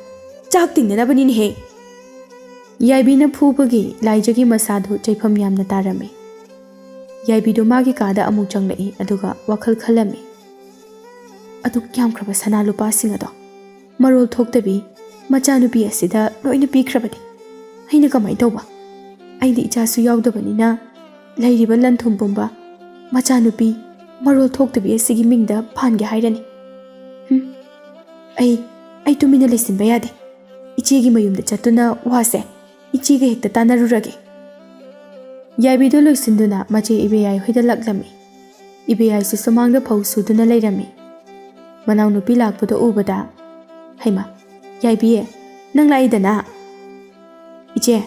ꯆꯥꯛ ꯇꯤꯡꯅꯅꯕꯅꯤꯅꯦꯍꯦ꯫" ꯌꯥꯏꯕꯤꯅ ꯐꯨꯕꯒꯤ ꯂꯥꯏꯖꯒꯤ ꯃꯁꯥꯗꯨ ꯆꯩꯐꯝ ꯌꯥꯝꯅ ꯇꯥꯔꯝꯃꯤ꯫ ꯌꯥꯏꯕꯤꯗꯨ ꯃꯥꯒꯤ ꯀꯥꯗ ꯑꯃꯨꯛ ꯆꯪꯂꯛꯏ, ꯑꯗꯨꯒ ꯋꯥꯈꯜ ꯈꯜꯂꯝꯃꯤ꯫ "ꯑꯗꯨꯛ ꯌꯥꯝꯈ꯭ꯔꯕ ꯁꯅꯥ ꯂꯨꯄꯥꯁꯤꯡ ꯑꯗꯣ ꯃꯔꯣꯜ ꯊꯣꯛꯇꯕꯤ ꯃꯆꯥꯅꯨꯄꯤ ꯑꯁꯤꯗ ꯂꯣꯏꯅ ꯄꯤꯈ꯭ꯔꯕꯗꯤ ꯑꯩꯅ ꯀꯃꯥꯏ ꯇꯧꯕ? ꯑꯩꯗꯤ ꯏꯆꯥꯁꯨ ꯌꯥꯎꯗꯕꯅꯤꯅ ꯂꯩꯔꯤꯕ ꯂꯟ ꯊꯨꯝ ꯄꯨꯝꯕ ꯃꯆꯥꯅꯨꯄꯤ ꯃꯔꯣꯜ ꯊꯣꯛꯇꯕꯤ ꯑꯁꯤꯒꯤ ꯃꯤꯡꯗ ꯄꯥꯟꯒꯦ ꯍꯥꯏꯔꯅꯤ꯫ ꯍꯨꯝ, ꯑꯩ, ꯑꯩ ꯇꯨꯃꯤꯟꯅ ꯂꯩꯁꯤꯟꯕ ꯌꯥꯗꯦ꯫ ꯏꯆꯦꯒꯤ ꯃꯌꯨꯝꯗ ꯆꯠꯇꯨꯅ ꯋꯥꯁꯦ ꯏꯆꯦꯒ ꯍꯦꯛꯇ ꯇꯥꯟꯅꯔꯨꯔꯒꯦ꯫" ꯌꯥꯏꯕꯤꯗꯨ ꯂꯣꯏꯁꯤꯟꯗꯨꯅ ꯃꯆꯦ ꯏꯕꯦꯌꯥꯏ ꯍꯣꯏꯗ ꯂꯥꯛꯂꯝꯃꯤ꯫ ꯏꯕꯦꯌꯥꯏꯁꯨ ꯁꯨꯃꯥꯡꯗ ꯐꯧ ꯁꯨꯗꯨꯅ ꯂꯩꯔꯝꯃꯤ꯫ ꯃꯅꯥꯎꯅꯨꯄꯤ ꯂꯥꯛꯄꯗꯨ ꯎꯕꯗ, "ꯍꯩꯃꯥ, ꯌꯥꯏꯕꯤ, ꯅꯪ ꯂꯥꯛꯏꯗꯅ?" "ꯏꯆꯦ,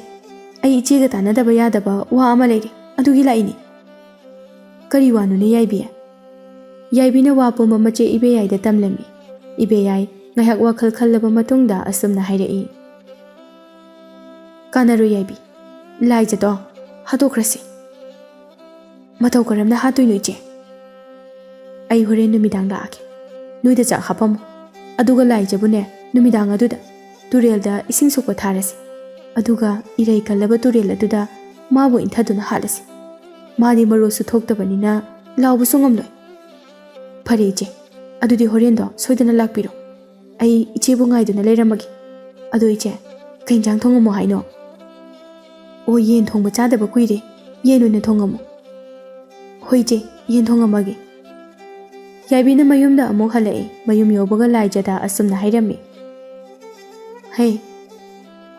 ꯑꯩ ꯏꯆꯦꯒ ꯇꯥꯟꯅꯗꯕ ꯌꯥꯗꯕ ꯋꯥ ꯑꯃ ꯂꯩꯔꯦ, ꯑꯗꯨꯒꯤ ꯂꯥꯛꯏꯅꯤ꯫" "ꯀꯔꯤ ꯋꯥꯅꯣꯅꯦ ꯌꯥꯏꯕꯤ?" ꯌꯥꯏꯕꯤꯅ ꯋꯥ ꯄꯨꯝꯕ ꯃꯆꯦ ꯏꯕꯦꯌꯥꯏꯗ ꯇꯝꯂꯝꯃꯤ꯫ ꯏꯕꯦꯌꯥꯏ ꯉꯥꯏꯍꯥꯛ ꯋꯥꯈꯜ ꯈꯜꯂꯕ ꯃꯇꯨꯡꯗ ꯑꯁꯨꯝꯅ ꯍꯥꯏꯔꯛꯏ, "ꯀꯥꯟꯅꯔꯣꯏ ꯌꯥꯏꯕꯤ, ꯂꯥꯏꯖꯗꯣ ꯍꯥꯠꯇꯣꯛꯈ꯭ꯔꯁꯤ꯫" "ꯃꯇꯧ ꯀꯔꯝꯅ ꯍꯥꯠꯇꯣꯏꯅꯣ ꯏꯆꯦ?" "ꯑꯩ ꯍꯣꯔꯦꯟ ꯅꯨꯃꯤꯗꯥꯡ ꯂꯥꯛꯑꯒꯦ, ꯅꯣꯏꯗ ꯆꯥꯛ ꯍꯥꯞꯄꯝꯃꯣ꯫ ꯑꯗꯨꯒ ꯂꯥꯏꯖꯕꯨꯅꯦ, ꯅꯨꯃꯤꯗꯥꯡ ꯑꯗꯨꯗ ꯇꯨꯔꯦꯜꯗ ꯏꯁꯤꯡ ꯁꯣꯛꯄ ꯊꯥꯔꯁꯤ꯫ ꯑꯗꯨꯒ ꯏꯔꯩ ꯀꯜꯂꯕ ꯇꯨꯔꯦꯜ ꯑꯗꯨꯗ ꯃꯥꯕꯨ ꯏꯟꯊꯗꯨꯅ ꯍꯥꯠꯂꯁꯤ꯫ ꯃꯥꯗꯤ ꯃꯔꯣꯜꯁꯨ ꯊꯣꯛꯇꯕꯅꯤꯅ ꯂꯥꯎꯕꯁꯨ ꯉꯝꯂꯣꯏ꯫" "ꯐꯔꯦ ꯏꯆꯦ, ꯑꯗꯨꯗꯤ ꯍꯣꯔꯦꯟꯗꯣ ꯁꯣꯏꯗꯅ ꯂꯥꯛꯄꯤꯔꯣ꯫ ꯑꯩ ꯏꯆꯦꯕꯨ ꯉꯥꯏꯗꯨꯅ ꯂꯩꯔꯝꯃꯒꯦ꯫ ꯑꯗꯣ ꯏꯆꯦ, ꯀꯩ ꯏꯟꯖꯥꯡ ꯊꯣꯡꯉꯝꯃꯣ ꯍꯥꯏꯅꯣ?" "ꯑꯣ, ꯌꯦꯟ ꯊꯣꯡꯕ ꯆꯥꯗꯕ ꯀꯨꯏꯔꯦ, ꯌꯦꯟ ꯑꯣꯏꯅ ꯊꯣꯡꯉꯝꯃꯣ꯫" "ꯍꯣꯏ ꯏꯆꯦ, ꯌꯦꯟ ꯊꯣꯡꯉꯝꯃꯒꯦ꯫ ꯌꯥꯏꯕꯤꯅ ꯃꯌꯨꯝꯗ ꯑꯃꯨꯛ ꯍꯜꯂꯛꯏ꯫ ꯃꯌꯨꯝ ꯌꯧꯕꯒ ꯂꯥꯏꯖꯗ ꯑꯁꯨꯝꯅ ꯍꯥꯏꯔꯝꯃꯤ, "ꯍꯦ,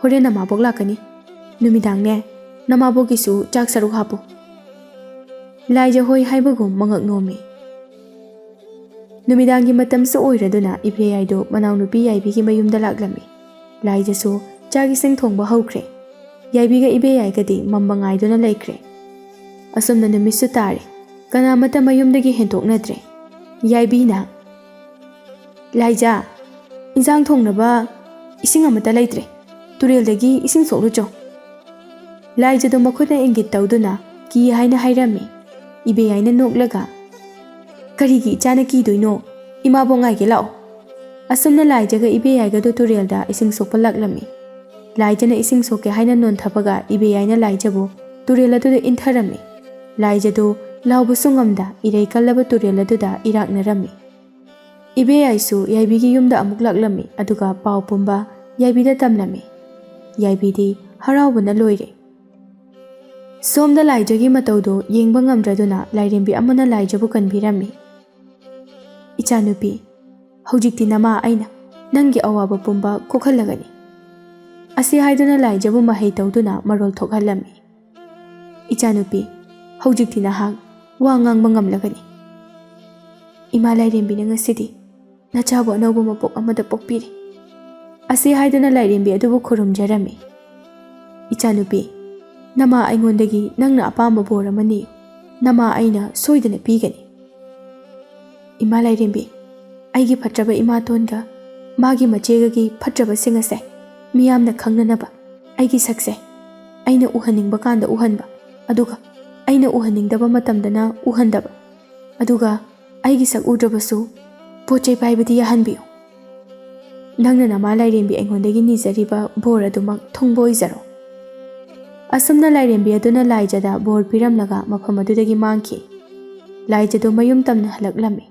ꯍꯣꯔꯦꯟ ꯅꯃꯥꯕꯣꯛ ꯂꯥꯛꯀꯅꯤ꯫ ꯅꯨꯃꯤꯗꯥꯡꯅꯦ, ꯅꯃꯥꯕꯣꯛꯀꯤꯁꯨ ꯆꯥꯛ ꯁꯔꯨꯛ ꯍꯥꯞꯄꯨ꯫" ꯂꯥꯏꯖ ꯍꯣꯏ ꯍꯥꯏꯕꯒꯨꯝ ꯃꯉꯛ ꯅꯣꯝꯃꯤ꯫ ꯅꯨꯃꯤꯗꯥꯡꯒꯤ ꯃꯇꯝꯁꯨ ꯑꯣꯏꯔꯗꯨꯅ ꯏꯕꯦꯌꯥꯏꯗꯨ ꯃꯅꯥꯎꯅꯨꯄꯤ ꯌꯥꯏꯕꯤꯒꯤ ꯃꯌꯨꯝꯗ ꯂꯥꯛꯂꯝꯃꯤ꯫ ꯂꯥꯏꯖꯁꯨ ꯆꯥꯛ ꯏꯁꯤꯡ ꯊꯣꯡꯕ ꯍꯧꯈ꯭ꯔꯦ꯫ ꯌꯥꯏꯕꯤꯒ ꯏꯕꯦꯌꯥꯏꯒꯗꯤ ꯃꯝꯕ ꯉꯥꯏꯗꯨꯅ ꯂꯩꯈ꯭ꯔꯦ꯫ ꯑꯁꯨꯝꯅ ꯅꯨꯃꯤꯠꯁꯨ ꯇꯥꯔꯦ꯫ ꯀꯅꯥꯃꯠꯇ ꯃꯌꯨꯝꯗꯒꯤ ꯍꯦꯟꯗꯣꯛꯅꯗ꯭ꯔꯦ꯫ ꯌꯥꯏꯕꯤꯅ, "ꯂꯥꯏꯖ, ꯏꯟꯁꯥꯡ ꯊꯣꯡꯅꯕ ꯏꯁꯤꯡ ꯑꯃꯠꯇ ꯂꯩꯇ꯭ꯔꯦ꯫ ꯇꯨꯔꯦꯜꯗꯒꯤ ꯏꯁꯤꯡ ꯁꯣꯛꯂꯨꯆꯣ꯫" ꯂꯥꯏꯖꯗꯣ ꯃꯈꯨꯠꯅ ꯏꯪꯒꯤꯠ ꯇꯧꯗꯨꯅ ꯀꯤ ꯍꯥꯏꯅ ꯍꯥꯏꯔꯝꯃꯤ꯫ ꯏꯕꯦꯌꯥꯏꯅ ꯅꯣꯛꯂꯒ, "ꯀꯔꯤꯒꯤ ꯏꯆꯥꯅ ꯀꯤꯗꯣꯏꯅꯣ? ꯏꯃꯥꯕꯣꯛ ꯉꯥꯏꯒꯦ ꯂꯥꯛꯑꯣ꯫" ꯑꯁꯨꯝꯅ ꯂꯥꯏꯖꯒ ꯏꯕꯦꯌꯥꯏꯒꯗꯨ ꯇꯨꯔꯦꯜꯗ ꯏꯁꯤꯡ ꯁꯣꯛꯄ ꯂꯥꯛꯂꯝꯃꯤ꯫ ꯂꯥꯏꯖꯅ ꯏꯁꯤꯡ ꯁꯣꯛꯀꯦ ꯍꯥꯏꯅ ꯅꯣꯟꯊꯕꯒ ꯏꯕꯦꯌꯥꯏꯅ ꯂꯥꯏꯖꯕꯨ ꯇꯨꯔꯦꯜ ꯑꯗꯨꯗ ꯏꯟꯊꯔꯝꯃꯤ꯫ ꯂꯥꯏꯖꯗꯨ ꯂꯥꯎꯕꯁꯨ ꯉꯝꯗ ꯏꯔꯩ ꯀꯜꯂꯕ ꯇꯨꯔꯦꯜ ꯑꯗꯨꯗ ꯏꯔꯥꯛꯅꯔꯝꯃꯤ꯫ ꯏꯕꯦꯌꯥꯏꯁꯨ ꯌꯥꯏꯕꯤꯒꯤ ꯌꯨꯝꯗ ꯑꯃꯨꯛ ꯂꯥꯛꯂꯝꯃꯤ, ꯑꯗꯨꯒ ꯄꯥꯎ ꯄꯨꯝꯕ ꯌꯥꯏꯕꯤꯗ ꯇꯝꯂꯝꯃꯤ꯫ ꯌꯥꯏꯕꯤꯗꯤ ꯍꯔꯥꯎꯕꯅ ꯂꯣꯏꯔꯦ꯫ ꯁꯣꯝꯗ ꯂꯥꯏꯖꯒꯤ ꯃꯇꯧꯗꯨ ꯌꯦꯡꯕ ꯉꯝꯗ꯭ꯔꯗꯨꯅ ꯂꯥꯏꯔꯦꯝꯕꯤ ꯑꯃꯅ ꯂꯥꯏꯖꯕꯨ ꯀꯟꯕꯤꯔꯝꯃꯤ꯫ "ꯏꯆꯥꯅꯨꯄꯤ, ꯍꯧꯖꯤꯛꯇꯤ ꯅꯃꯥ ꯑꯩꯅ ꯅꯪꯒꯤ ꯑꯋꯥꯕ ꯄꯨꯝꯕ ꯀꯣꯛꯍꯜꯂꯒꯅꯤ꯫" ꯑꯁꯤ ꯍꯥꯏꯗꯨꯅ ꯂꯥꯏꯖꯕꯨ ꯃꯍꯩ ꯇꯧꯗꯨꯅ ꯃꯔꯣꯜ ꯊꯣꯛꯍꯜꯂꯝꯃꯤ꯫ "ꯏꯆꯥꯅꯨꯄꯤ, ꯍꯧꯖꯤꯛꯇꯤ ꯅꯍꯥꯛ ꯋꯥ ꯉꯥꯡꯕ ꯉꯝꯂꯒꯅꯤ꯫ ꯏꯃꯥ ꯂꯥꯏꯔꯦꯝꯕꯤꯅ ꯉꯁꯤꯗꯤ ꯅꯆꯥꯕꯨ ꯑꯅꯧꯕ ꯃꯄꯣꯛ ꯑꯃꯗ ꯄꯣꯛꯄꯤꯔꯦ꯫" ꯑꯁꯤ ꯍꯥꯏꯗꯨꯅ ꯂꯥꯏꯔꯦꯝꯕꯤ ꯑꯗꯨꯕꯨ ꯈꯨꯔꯨꯝꯖꯔꯝꯃꯤ꯫ "ꯏꯆꯥꯅꯨꯄꯤ, ꯅꯃꯥ ꯑꯩꯉꯣꯟꯗꯒꯤ ꯅꯪꯅ ꯑꯄꯥꯝꯕ ꯕꯣꯔ ꯑꯃ ꯅꯤꯌꯨ꯫ ꯅꯃꯥ ꯑꯩꯅ ꯁꯣꯏꯗꯅ ꯄꯤꯒꯅꯤ꯫" "ꯏꯃꯥ ꯂꯥꯏꯔꯦꯝꯕꯤ, ꯑꯩꯒꯤ ꯐꯠꯇ꯭ꯔꯕ ꯏꯃꯥꯇꯣꯟꯒ ꯃꯥꯒꯤ ꯃꯆꯦꯒꯒꯤ ꯐꯠꯇ꯭ꯔꯕꯁꯤꯡ ꯑꯁꯦ ꯃꯤꯌꯥꯝꯅ ꯈꯪꯅꯅꯕ ꯑꯩꯒꯤ ꯁꯛꯁꯦ ꯑꯩꯅ ꯎꯍꯟꯅꯤꯡꯕ ꯀꯥꯟꯗ ꯎꯍꯟꯕ, ꯑꯗꯨꯒ ꯑꯩꯅ ꯎꯍꯟꯅꯤꯡꯗꯕ ꯃꯇꯝꯗꯅ ꯎꯍꯟꯗꯕ, ꯑꯗꯨꯒ ꯑꯩꯒꯤ ꯁꯛ ꯎꯗ꯭ꯔꯕꯁꯨ ꯄꯣꯠ ꯆꯩ ꯄꯥꯏꯕꯗꯤ ꯌꯥꯍꯟꯕꯤꯌꯨ꯫ ꯅꯪꯅ ꯅꯃꯥ ꯂꯥꯏꯔꯦꯝꯕꯤ ꯑꯩꯉꯣꯟꯗꯒꯤ ꯅꯤꯖꯔꯤꯕ ꯕꯣꯔ ꯑꯗꯨꯃꯛ ꯊꯨꯡꯕ ꯑꯣꯏꯖꯔꯣ꯫" ꯑꯁꯨꯝꯅ ꯂꯥꯏꯔꯦꯝꯕꯤ ꯑꯗꯨꯅ ꯂꯥꯏꯖꯗ ꯕꯣꯔ ꯄꯤꯔꯝꯂꯒ ꯃꯐꯝ ꯑꯗꯨꯗꯒꯤ ꯃꯥꯡꯈꯤ꯫ ꯂꯥꯏꯖꯗꯨ ꯃꯌꯨꯝ ꯇꯝꯅ ꯍꯜꯂꯛꯂꯝꯃꯤ꯫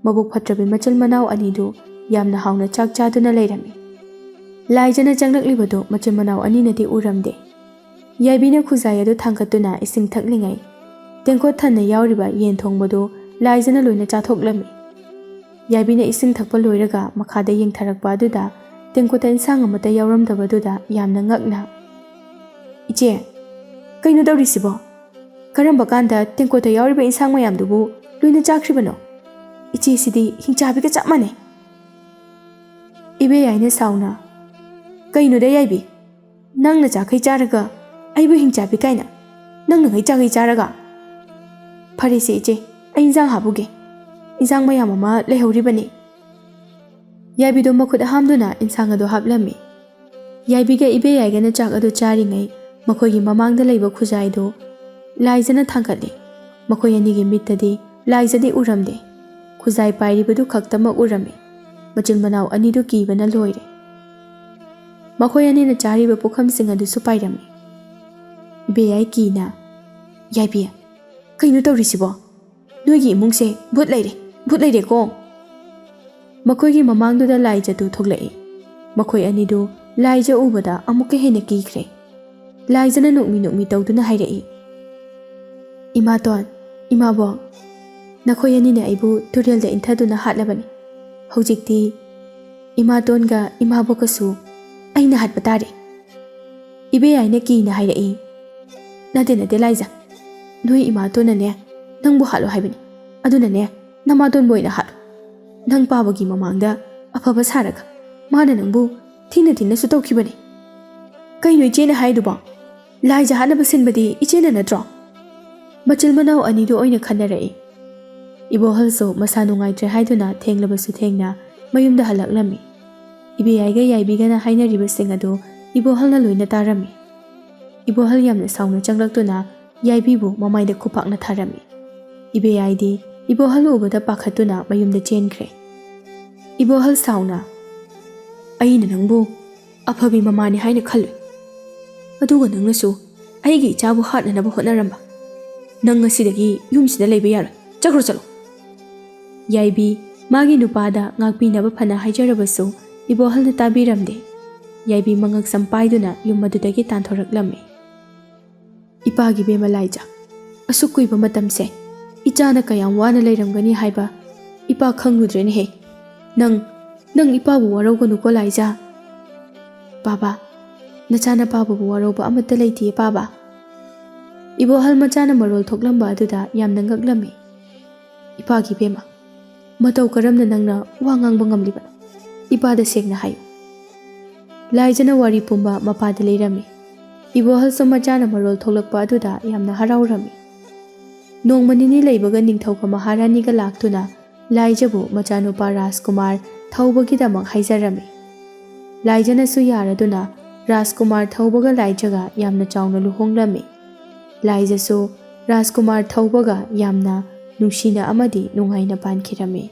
ꯃꯕꯨꯛ ꯐꯠꯇ꯭ꯔꯕꯤ ꯃꯆꯤꯟ ꯃꯅꯥꯎ ꯑꯅꯤꯗꯨ ꯌꯥꯝꯅ ꯍꯥꯎꯅ ꯆꯥꯛ ꯆꯥꯗꯨꯅ ꯂꯩꯔꯝꯃꯤ꯫ ꯂꯥꯏꯖꯅ ꯆꯪꯂꯛꯂꯤꯕꯗꯨ ꯃꯆꯤꯟ ꯃꯅꯥꯎ ꯑꯅꯤꯅꯗꯤ ꯎꯔꯝꯗꯦ꯫ ꯌꯥꯏꯕꯤꯅ ꯈꯨꯖꯥꯏ ꯑꯗꯨ ꯊꯥꯡꯒꯠꯇꯨꯅ ꯏꯁꯤꯡ ꯊꯛꯂꯤꯉꯩ, ꯇꯦꯡꯀꯣꯠ ꯊꯟꯅ ꯌꯥꯎꯔꯤꯕ ꯌꯦꯟ ꯊꯣꯡꯕꯗꯨ ꯂꯥꯏꯖꯅ ꯂꯣꯏꯅ ꯆꯥꯊꯣꯛꯂꯝꯃꯤ꯫ ꯌꯥꯏꯕꯤꯅ ꯏꯁꯤꯡ ꯊꯛꯄ ꯂꯣꯏꯔꯒ ꯃꯈꯥꯗ ꯌꯦꯡꯊꯔꯛꯄ ꯑꯗꯨꯗ ꯇꯦꯡꯀꯣꯠꯇ ꯏꯟꯁꯥꯡ ꯑꯃꯠꯇ ꯌꯥꯎꯔꯝꯗꯕꯗꯨꯗ ꯌꯥꯝꯅ ꯉꯛꯅ, "ꯏꯆꯦ, ꯀꯩꯅꯣ ꯇꯧꯔꯤꯁꯤꯕꯣ? ꯀꯔꯝꯕ ꯀꯥꯟꯗ ꯇꯦꯡꯀꯣꯠꯇ ꯌꯥꯎꯔꯤꯕ ꯏꯟꯁꯥꯡ ꯃꯌꯥꯝꯗꯨꯕꯨ ꯂꯣꯏꯅ ꯆꯥꯈ꯭ꯔꯤꯕꯅꯣ? ꯏꯆꯦꯁꯤꯗꯤ ꯍꯤꯡꯆꯥꯕꯤꯒ ꯆꯞ ꯃꯥꯟꯅꯩ!" ꯏꯕꯦꯌꯥꯏꯅ ꯁꯥꯎꯅ, "ꯀꯩꯅꯣꯗ ꯌꯥꯏꯕꯤ, ꯅꯪꯅ ꯆꯥꯈꯩ ꯆꯥꯔꯒ ꯑꯩꯕꯨ ꯍꯤꯡꯆꯥꯕꯤ ꯀꯥꯏꯅ? ꯅꯪꯅ ꯉꯩ ꯆꯥꯈꯩ ꯆꯥꯔꯒ?" "ꯐꯔꯦꯁꯦ ꯏꯆꯦ, ꯑꯩ ꯏꯟꯁꯥꯡ ꯍꯥꯞꯄꯨꯒꯦ꯫ ꯏꯟꯁꯥꯡ ꯃꯌꯥꯝ ꯑꯃ ꯂꯩꯍꯧꯔꯤꯕꯅꯤ꯫" ꯌꯥꯏꯕꯤꯗꯣ ꯃꯈꯨꯠ ꯍꯥꯝꯗꯨꯅ ꯏꯟꯁꯥꯡ ꯑꯗꯨ ꯍꯥꯞꯂꯝꯃꯤ꯫ ꯌꯥꯏꯕꯤꯒ ꯏꯕꯦꯌꯥꯏꯒꯅ ꯆꯥꯛ ꯑꯗꯨ ꯆꯥꯔꯤꯉꯩ ꯃꯈꯣꯏꯒꯤ ꯃꯃꯥꯡꯗ ꯂꯩꯕ ꯈꯨꯖꯥꯏꯗꯨ ꯂꯥꯏꯖꯅ ꯊꯥꯡꯒꯠꯂꯤ꯫ ꯃꯈꯣꯏ ꯑꯅꯤꯒꯤ ꯃꯤꯠꯇꯗꯤ ꯂꯥꯏꯖꯗꯤ ꯎꯔꯝꯗꯦ꯫ ꯈꯨꯖꯥꯏ ꯄꯥꯏꯔꯤꯕꯗꯨ ꯈꯛꯇꯃꯛ ꯎꯔꯝꯃꯤ꯫ ꯃꯆꯤꯟ ꯃꯅꯥꯎ ꯑꯅꯤꯗꯨ ꯀꯤꯕꯅ ꯂꯣꯏꯔꯦ꯫ ꯃꯈꯣꯏ ꯑꯅꯤꯅ ꯆꯥꯔꯤꯕ ꯄꯨꯈꯝꯁꯤꯡ ꯑꯗꯨꯁꯨ ꯄꯥꯏꯔꯝꯃꯤ꯫ ꯏꯕꯦꯌꯥꯏ ꯀꯤꯅ, "ꯌꯥꯏꯕꯤ, ꯀꯩꯅꯣ ꯇꯧꯔꯤꯁꯤꯕꯣ? ꯅꯣꯏꯒꯤ ꯏꯃꯨꯡꯁꯦ ꯚꯨꯠ ꯂꯩꯔꯦ, ꯚꯨꯠ ꯂꯩꯔꯦꯀꯣ!" ꯃꯈꯣꯏꯒꯤ ꯃꯃꯥꯡꯗꯨꯗ ꯂꯥꯏꯖꯗꯨ ꯊꯣꯛꯂꯛꯏ꯫ ꯃꯈꯣꯏ ꯑꯅꯤꯗꯨ ꯂꯥꯏꯖ ꯎꯕꯗ ꯑꯃꯨꯛꯀ ꯍꯦꯟꯅ ꯀꯤꯈ꯭ꯔꯦ꯫ ꯂꯥꯏꯖꯅ ꯅꯣꯛꯃꯤ ꯅꯣꯛꯃꯤ ꯇꯧꯗꯨꯅ ꯍꯥꯏꯔꯛꯏ, "ꯏꯃꯥꯇꯣꯟ, ꯏꯃꯥꯕꯣꯛ, ꯅꯈꯣꯏ ꯑꯅꯤꯅ ꯑꯩꯕꯨ ꯇꯨꯔꯦꯜꯗ ꯏꯟꯊꯗꯨꯅ ꯍꯥꯠꯂꯕꯅꯤ꯫ ꯍꯧꯖꯤꯛꯇꯤ ꯏꯃꯥꯇꯣꯟꯒ ꯏꯃꯥꯕꯣꯛꯀꯁꯨ ꯑꯩꯅ ꯍꯥꯠꯄ ꯇꯥꯔꯦ꯫" ꯏꯕꯦꯌꯥꯏꯅ ꯀꯤꯅ ꯍꯥꯏꯔꯛꯏ, "ꯅꯠꯇꯦ, ꯅꯠꯇꯦ ꯂꯥꯏꯖ, ꯅꯣꯏ ꯏꯃꯥꯇꯣꯟꯅꯅꯦ ꯅꯪꯕꯨ ꯍꯥꯠꯂꯣ ꯍꯥꯏꯕꯅꯤ꯫ ꯑꯗꯨꯅꯅꯦ ꯅꯃꯥꯇꯣꯟꯕꯨ ꯑꯣꯏꯅ ꯍꯥꯠꯂꯣ꯫ ꯅꯪ ꯄꯥꯕꯒꯤ ꯃꯃꯥꯡꯗ ꯑꯐꯕ ꯁꯥꯔꯒ ꯃꯥꯅ ꯅꯪꯕꯨ ꯊꯤꯅ ꯊꯤꯅꯁꯨ ꯇꯧꯈꯤꯕꯅꯤ꯫ ꯀꯩꯅꯣ ꯏꯆꯦꯅ ꯍꯥꯏꯗꯨꯕꯣ? ꯂꯥꯏꯖ ꯍꯥꯠꯅꯕ ꯁꯤꯟꯕꯗꯤ ꯏꯆꯦꯅ ꯅꯠꯇ꯭ꯔꯣ?" ꯃꯆꯤꯜ ꯃꯅꯥꯎ ꯑꯅꯤꯗꯨ ꯑꯣꯏꯅ ꯈꯟꯅꯔꯛꯏ꯫ ꯏꯕꯣꯍꯜꯁꯨ ꯃꯁꯥ ꯅꯨꯡꯉꯥꯏꯇ꯭ꯔꯦ ꯍꯥꯏꯗꯨꯅ ꯊꯦꯡꯂꯕꯁꯨ ꯊꯦꯡꯅ ꯃꯌꯨꯝꯗ ꯍꯜꯂꯛꯂꯝꯃꯤ꯫ ꯏꯕꯦꯌꯥꯏꯒ ꯌꯥꯏꯕꯤꯒꯅ ꯍꯥꯏꯅꯔꯤꯕꯁꯤꯡ ꯑꯗꯨ ꯏꯕꯣꯍꯜꯅ ꯂꯣꯏꯅ ꯇꯥꯔꯝꯃꯤ꯫ ꯏꯕꯣꯍꯜ ꯌꯥꯝꯅ ꯁꯥꯎꯅ ꯆꯪꯂꯛꯇꯨꯅ ꯌꯥꯏꯕꯤꯕꯨ ꯃꯃꯥꯏꯗ ꯈꯨꯄꯥꯛꯅ ꯊꯥꯔꯝꯃꯤ꯫ ꯏꯕꯦꯌꯥꯏꯗꯤ ꯏꯕꯣꯍꯜ ꯎꯕꯗ ꯄꯥꯈꯠꯇꯨꯅ ꯃꯌꯨꯝꯗ ꯆꯦꯟꯈ꯭ꯔꯦ꯫ ꯏꯕꯣꯍꯜ ꯁꯥꯎꯅ, "ꯑꯩꯅ ꯅꯪꯕꯨ ꯑꯐꯕꯤ ꯃꯃꯥꯅꯤ ꯍꯥꯏꯅ ꯈꯜꯂꯨꯏ, ꯑꯗꯨꯒ ꯅꯪꯅꯁꯨ ꯑꯩꯒꯤ ꯏꯆꯥꯕꯨ ꯍꯥꯠꯅꯅꯕ ꯍꯣꯠꯅꯔꯝꯕ꯫ ꯅꯪ ꯉꯁꯤꯗꯒꯤ ꯌꯨꯝꯁꯤꯗ ꯂꯩꯕ ꯌꯥꯔꯣꯏ꯫ ꯆꯠꯈ꯭ꯔꯣ, ꯆꯠꯂꯣ!" ꯌꯥꯏꯕꯤ ꯃꯥꯒꯤ ꯅꯨꯄꯥꯗ ꯉꯥꯛꯄꯤꯅꯕ ꯐꯅ ꯍꯥꯏꯖꯔꯕꯁꯨ ꯏꯕꯣꯍꯜꯅ ꯇꯥꯕꯤꯔꯝꯗꯦ꯫ ꯌꯥꯏꯕꯤ ꯃꯉꯛꯁꯝ ꯄꯥꯏꯗꯨꯅ ꯌꯨꯝ ꯑꯗꯨꯗꯒꯤ ꯇꯥꯟꯊꯣꯔꯛꯂꯝꯃꯤ꯫ "ꯏꯄꯥꯒꯤ ꯕꯦꯝꯃ ꯂꯥꯏꯖ, ꯑꯁꯨꯛ ꯀꯨꯏꯕ ꯃꯇꯝꯁꯦ ꯏꯆꯥꯅ ꯀꯌꯥꯝ ꯋꯥꯅ ꯂꯩꯔꯝꯒꯅꯤ ꯍꯥꯏꯕ ꯏꯄꯥ ꯈꯪꯂꯨꯗ꯭ꯔꯦꯅꯦꯍꯦ꯫ ꯅꯪ, ꯅꯪ ꯏꯄꯥꯕꯨ ꯋꯥꯔꯧꯒꯅꯨꯀꯣ ꯂꯥꯏꯖ꯫ "ꯄꯥꯕ, ꯅꯆꯥꯅꯄꯥꯕꯨ ꯋꯥꯔꯧꯕ ꯑꯃꯠꯇ ꯂꯩꯇꯦ ꯄꯥꯕ꯫" ꯏꯕꯣꯍꯜ ꯃꯆꯥꯅ ꯃꯔꯣꯜ ꯊꯣꯛꯂꯝꯕ ꯑꯗꯨꯗ ꯌꯥꯝꯅ ꯉꯛꯂꯝꯃꯤ꯫ "ꯏꯄꯥꯒꯤ ꯏꯕꯦꯝꯃ, ꯃꯇꯧ ꯀꯔꯝꯅ ꯅꯪꯅ ꯋꯥ ꯉꯥꯡꯕ ꯉꯝꯂꯤꯕꯅꯣ? ꯏꯄꯥꯗ ꯁꯦꯡꯅ ꯍꯥꯏꯌꯨ꯫" ꯂꯥꯏꯖꯅ ꯋꯥꯔꯤ ꯄꯨꯝꯕ ꯃꯄꯥꯗ ꯂꯤꯔꯝꯃꯤ꯫ ꯏꯕꯣꯍꯜꯁꯨ ꯃꯆꯥꯅ ꯃꯔꯣꯜ ꯊꯣꯛꯂꯛꯄ ꯑꯗꯨꯗ ꯌꯥꯝꯅ ꯍꯔꯥꯎꯔꯝꯃꯤ꯫ ꯅꯣꯡꯃ ꯅꯤꯅꯤ ꯂꯩꯕꯒ ꯅꯤꯡꯊꯧꯒ ꯃꯍꯥꯔꯥꯅꯤꯒ ꯂꯥꯛꯇꯨꯅ ꯂꯥꯏꯖꯕꯨ ꯃꯆꯥꯅꯨꯄꯥ ꯔꯥꯖꯀꯨꯃꯥꯔ ꯊꯧꯕꯒꯤꯗꯃꯛ ꯍꯥꯏꯖꯔꯝꯃꯤ꯫ ꯂꯥꯏꯖꯅꯁꯨ ꯌꯥꯔꯗꯨꯅ ꯔꯥꯖꯀꯨꯃꯥꯔ ꯊꯧꯕꯒ ꯂꯥꯏꯖꯒ ꯌꯥꯝꯅ ꯆꯥꯎꯅ ꯂꯨꯍꯣꯡꯂꯝꯃꯤ꯫ ꯂꯥꯏꯖꯁꯨ ꯔꯥꯖꯀꯨꯃꯥꯔ ꯊꯧꯕꯒ ꯌꯥꯝꯅ ꯅꯨꯡꯁꯤꯅ ꯑꯃꯗꯤ ꯅꯨꯡꯉꯥꯏꯅ ꯄꯥꯟꯈꯤꯔꯝꯃꯤ꯫